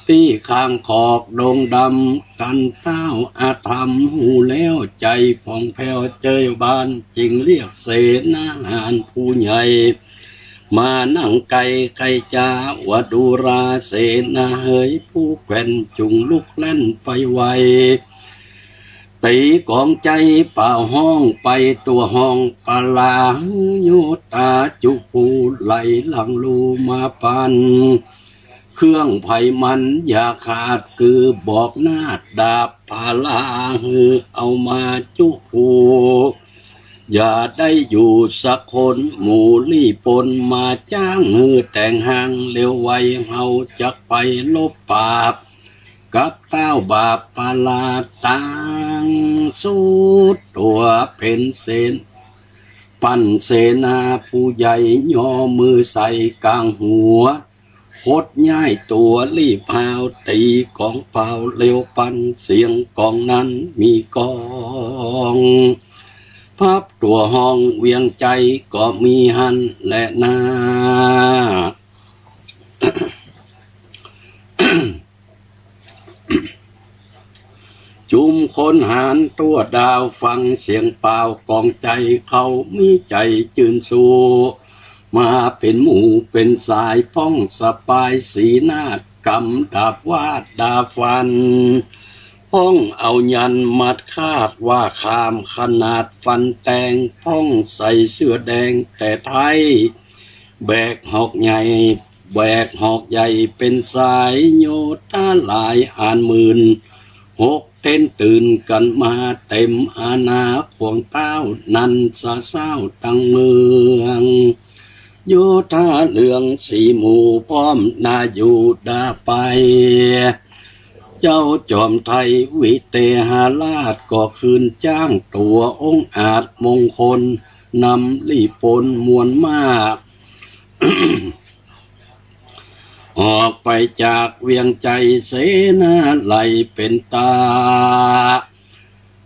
ตี้ข้างขอกดงดำ กันต้าวอาธรรมฮู้แล้ว ใจ๋ผ่องแผ้วเจยบาน จึงเรียกเสนาหารผู้ใหญ่ มานั่งใก้ใค่จาว่า ดูราเสนาเหย ผู้แคว่นจุ่งลุกแล่นไปไว ตี๋ก๋องใจ๋เป่าฮ้องไปตั๋วห้องปาลา หื้อโยธาจุภูไหลหลังลู่มาปัน เครื่องไผมันอย่าขาด กือบอกนาฏดาบปาลา หื้อเอามาจุภู อย่าได้อยู่สักคน หมู่ลี้ปนมาจ้าง หื้อแต่งฮางเร็วไว เฮาจักไปลบปราบ กับต้าวบาปปาลา ตางสุดตั๋วเป๋นเสน ปั่นเสนาผู้ใหญ่ ยอมือใส่ก๋างหัว คดย้ายตั๋วรีบฮาว ตี๋ก๋องเป่าเร็วปัน เสียงก๋องนั้นมีก้อง พับตั๋วห้องเวียงใจ๋ก็มีหั้นแลนา จุมคนหาญตั๋วดาวฟังเสียงเป่าก๋องใจ๋ เขามีใจ๋จืนสู้ มาเป๋นหมู่เป๋นสาย ป้องสะปายสีนาฏ กำดาบวาดดาบฟัน ป้องเอายันต์มัดคาด ว่าข้ามขนาดฟันแตง ป้องใส่เสื้อแดงแต่ไท้ แบกหอกใหญ่ แบกหอกใหญ่เป๋นสาย โยธาหลายอ่านหมื่น หกเต้นตื่นกั๋นมา เต็มอาณาขวงต้าว นันสะเซ้าตังเมือง โยธาเหลืองสี่หมู่ พร้อมนายูดาไป เจ้าจอมไทยวิเทหราช ก็คืนจ้างตั๋วองอาจมงคล นำลี้ปนมวลมาก ออกไปจากเวียงใจ๋ เสนาไหลเป๋นตา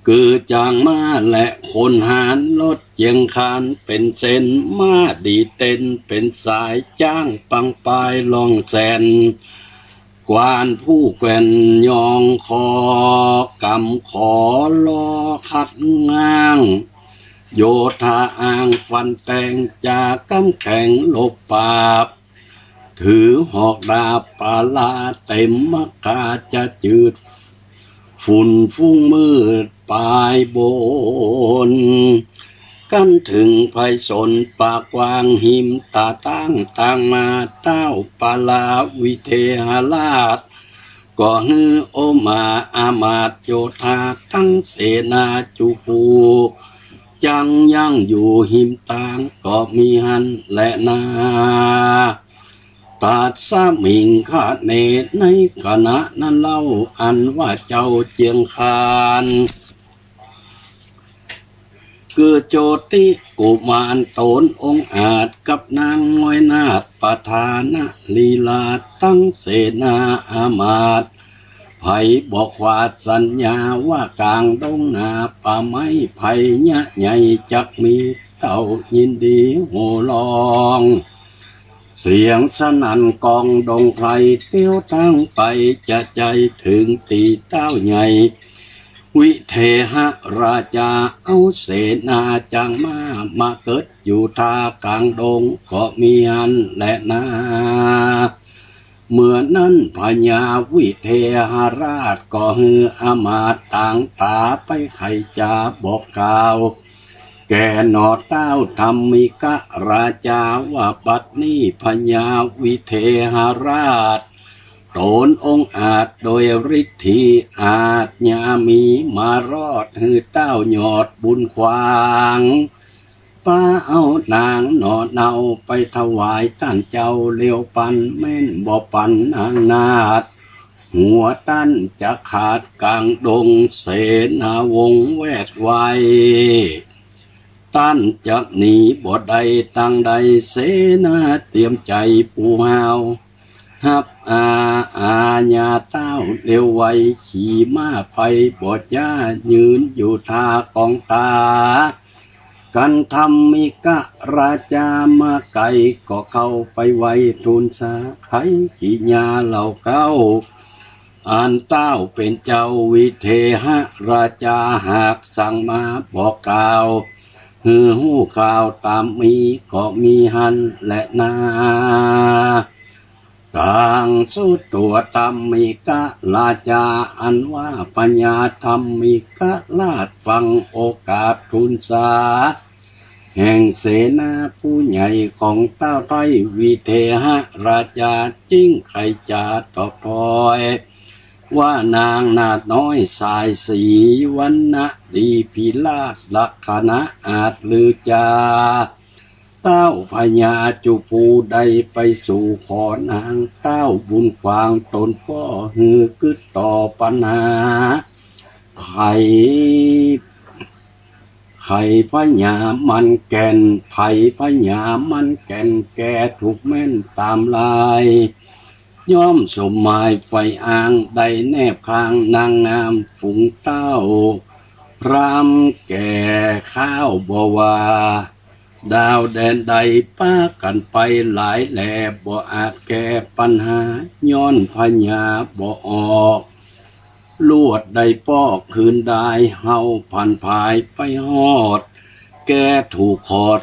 กือจางม้าและขนหาญ รถเจียงคานเป๋นเส้น ม้าดีเต้นเป๋นสาย จ๊างปังปายล่องแสน กวานผู้แกว่นยองคอ กำขอลอคัดง้าง โยธาอ้างฟันแตง จ๋ากำแข็งลบปราบ ถือหอกดาบปาลา เต็มมักกาจะจืด ฝุ่นฟุ้งมืดปายบน กั๋นเถิงไพศาลปากกว้าง หิมตาต้างตางมา ต้าวปาลาวิเทหราช ก็หื้อโอมาอามาตย์โยธา ตังเสนาจุภู จังยั้งอยู่หิมตาง ก็มีหั้นแลนา ตัสมิงคะเน ในขณะนั้นเล่า อันว่าเจ้าเจียงคาน คือโจติกุมารต๋นองอาจ กับนางน้อยนาฏประธานลีลา ตังเสนาอามาตย์ ไผบอกว่าสัญญาว่า ก๋างดงนาป่าไม้ไผ่เยียะใหญ่ จักมีเต้ายินดีโห่ร้อง เสียงสนั่นก้องดงไพร เตียวตางไปจะใจ๋เถิงตี้เต้าใหญ่ วิเทหราจาเอาเสนาจังมา มาเกิดอยู่ท่าก๋างดงก็มีหั้นแลนา เมื่อนั้นพญาวิเทหราชก็หื้ออำมาตย์ต่างต๋าไปไขจ๋าบอกกล่าว แก่หน่อต้าวธัมมิกราจาว่าบัดนี้พญาวิเทหราช ต๋นองอาจโดยฤทธีอาจยามีมารอดหื้อต้าวยอดบุญขวาง ปาเอานางหน่อเนาไปถวายต้านเจ้าเลียวปัน แม่นบ่ปันนางนาฏ หัวต้านจะขาดก๋างดง เสนาวงศ์แวดไว ต้านจะหนีบ่ได้ตางใด เสนาเตรียมใจ๋ปูฮาว ฮับอาอาญาต้าวเลียวไว ขี่ม้าไปบ่จ๊ายืนอยู่ท่ากองต๋า กันธัมมิกราจามาไก๋ ก็เข้าไปไหว้ทูลสา ไขกิริยาเหล่าเก๊า อันต้าวเป๋นเจ้าวิเทหราจาหากสั่งมาบอกกล่าว หื้อฮู้ข่าวต๋ามมีก็มีหั้นแลนา ตังสุตัวธัมมิกราจา อันว่าพญาธัมมิกราชฟังโอกาสทูลสา แห่งเสนาผู้ใหญ่ของต้าวไท้ วิเทหราจาจึ่งไขจ๋าตอบถอย ว่านางนาฏน้อยสายสี วรรณะดีพิราชลักษณะอาจลือจา ต้าวพญาจุภูได้ไปสู่ขอนาง ต้าวบุญขวางต๋นป้อหื้อกึ๊ดต่อปัญหา ไข ไขพญามันแก่น ไขพญามันแก่นแก่ถูกแม่นต๋ามลาย ย่อมสมหมายใฝ่อ้าง ได้แนบข้างนางงามฝูงต้าว พราหมณ์แก่ข้าวบ่ว่า ดาวแดนใดปากั๋นไปหลายแล บ่อาจแก้ปัญหา ย้อนพญาบ่ออก ลวดได้ปอกคืนดาย เฮาผันผายไปฮอด แก่ถูกขอด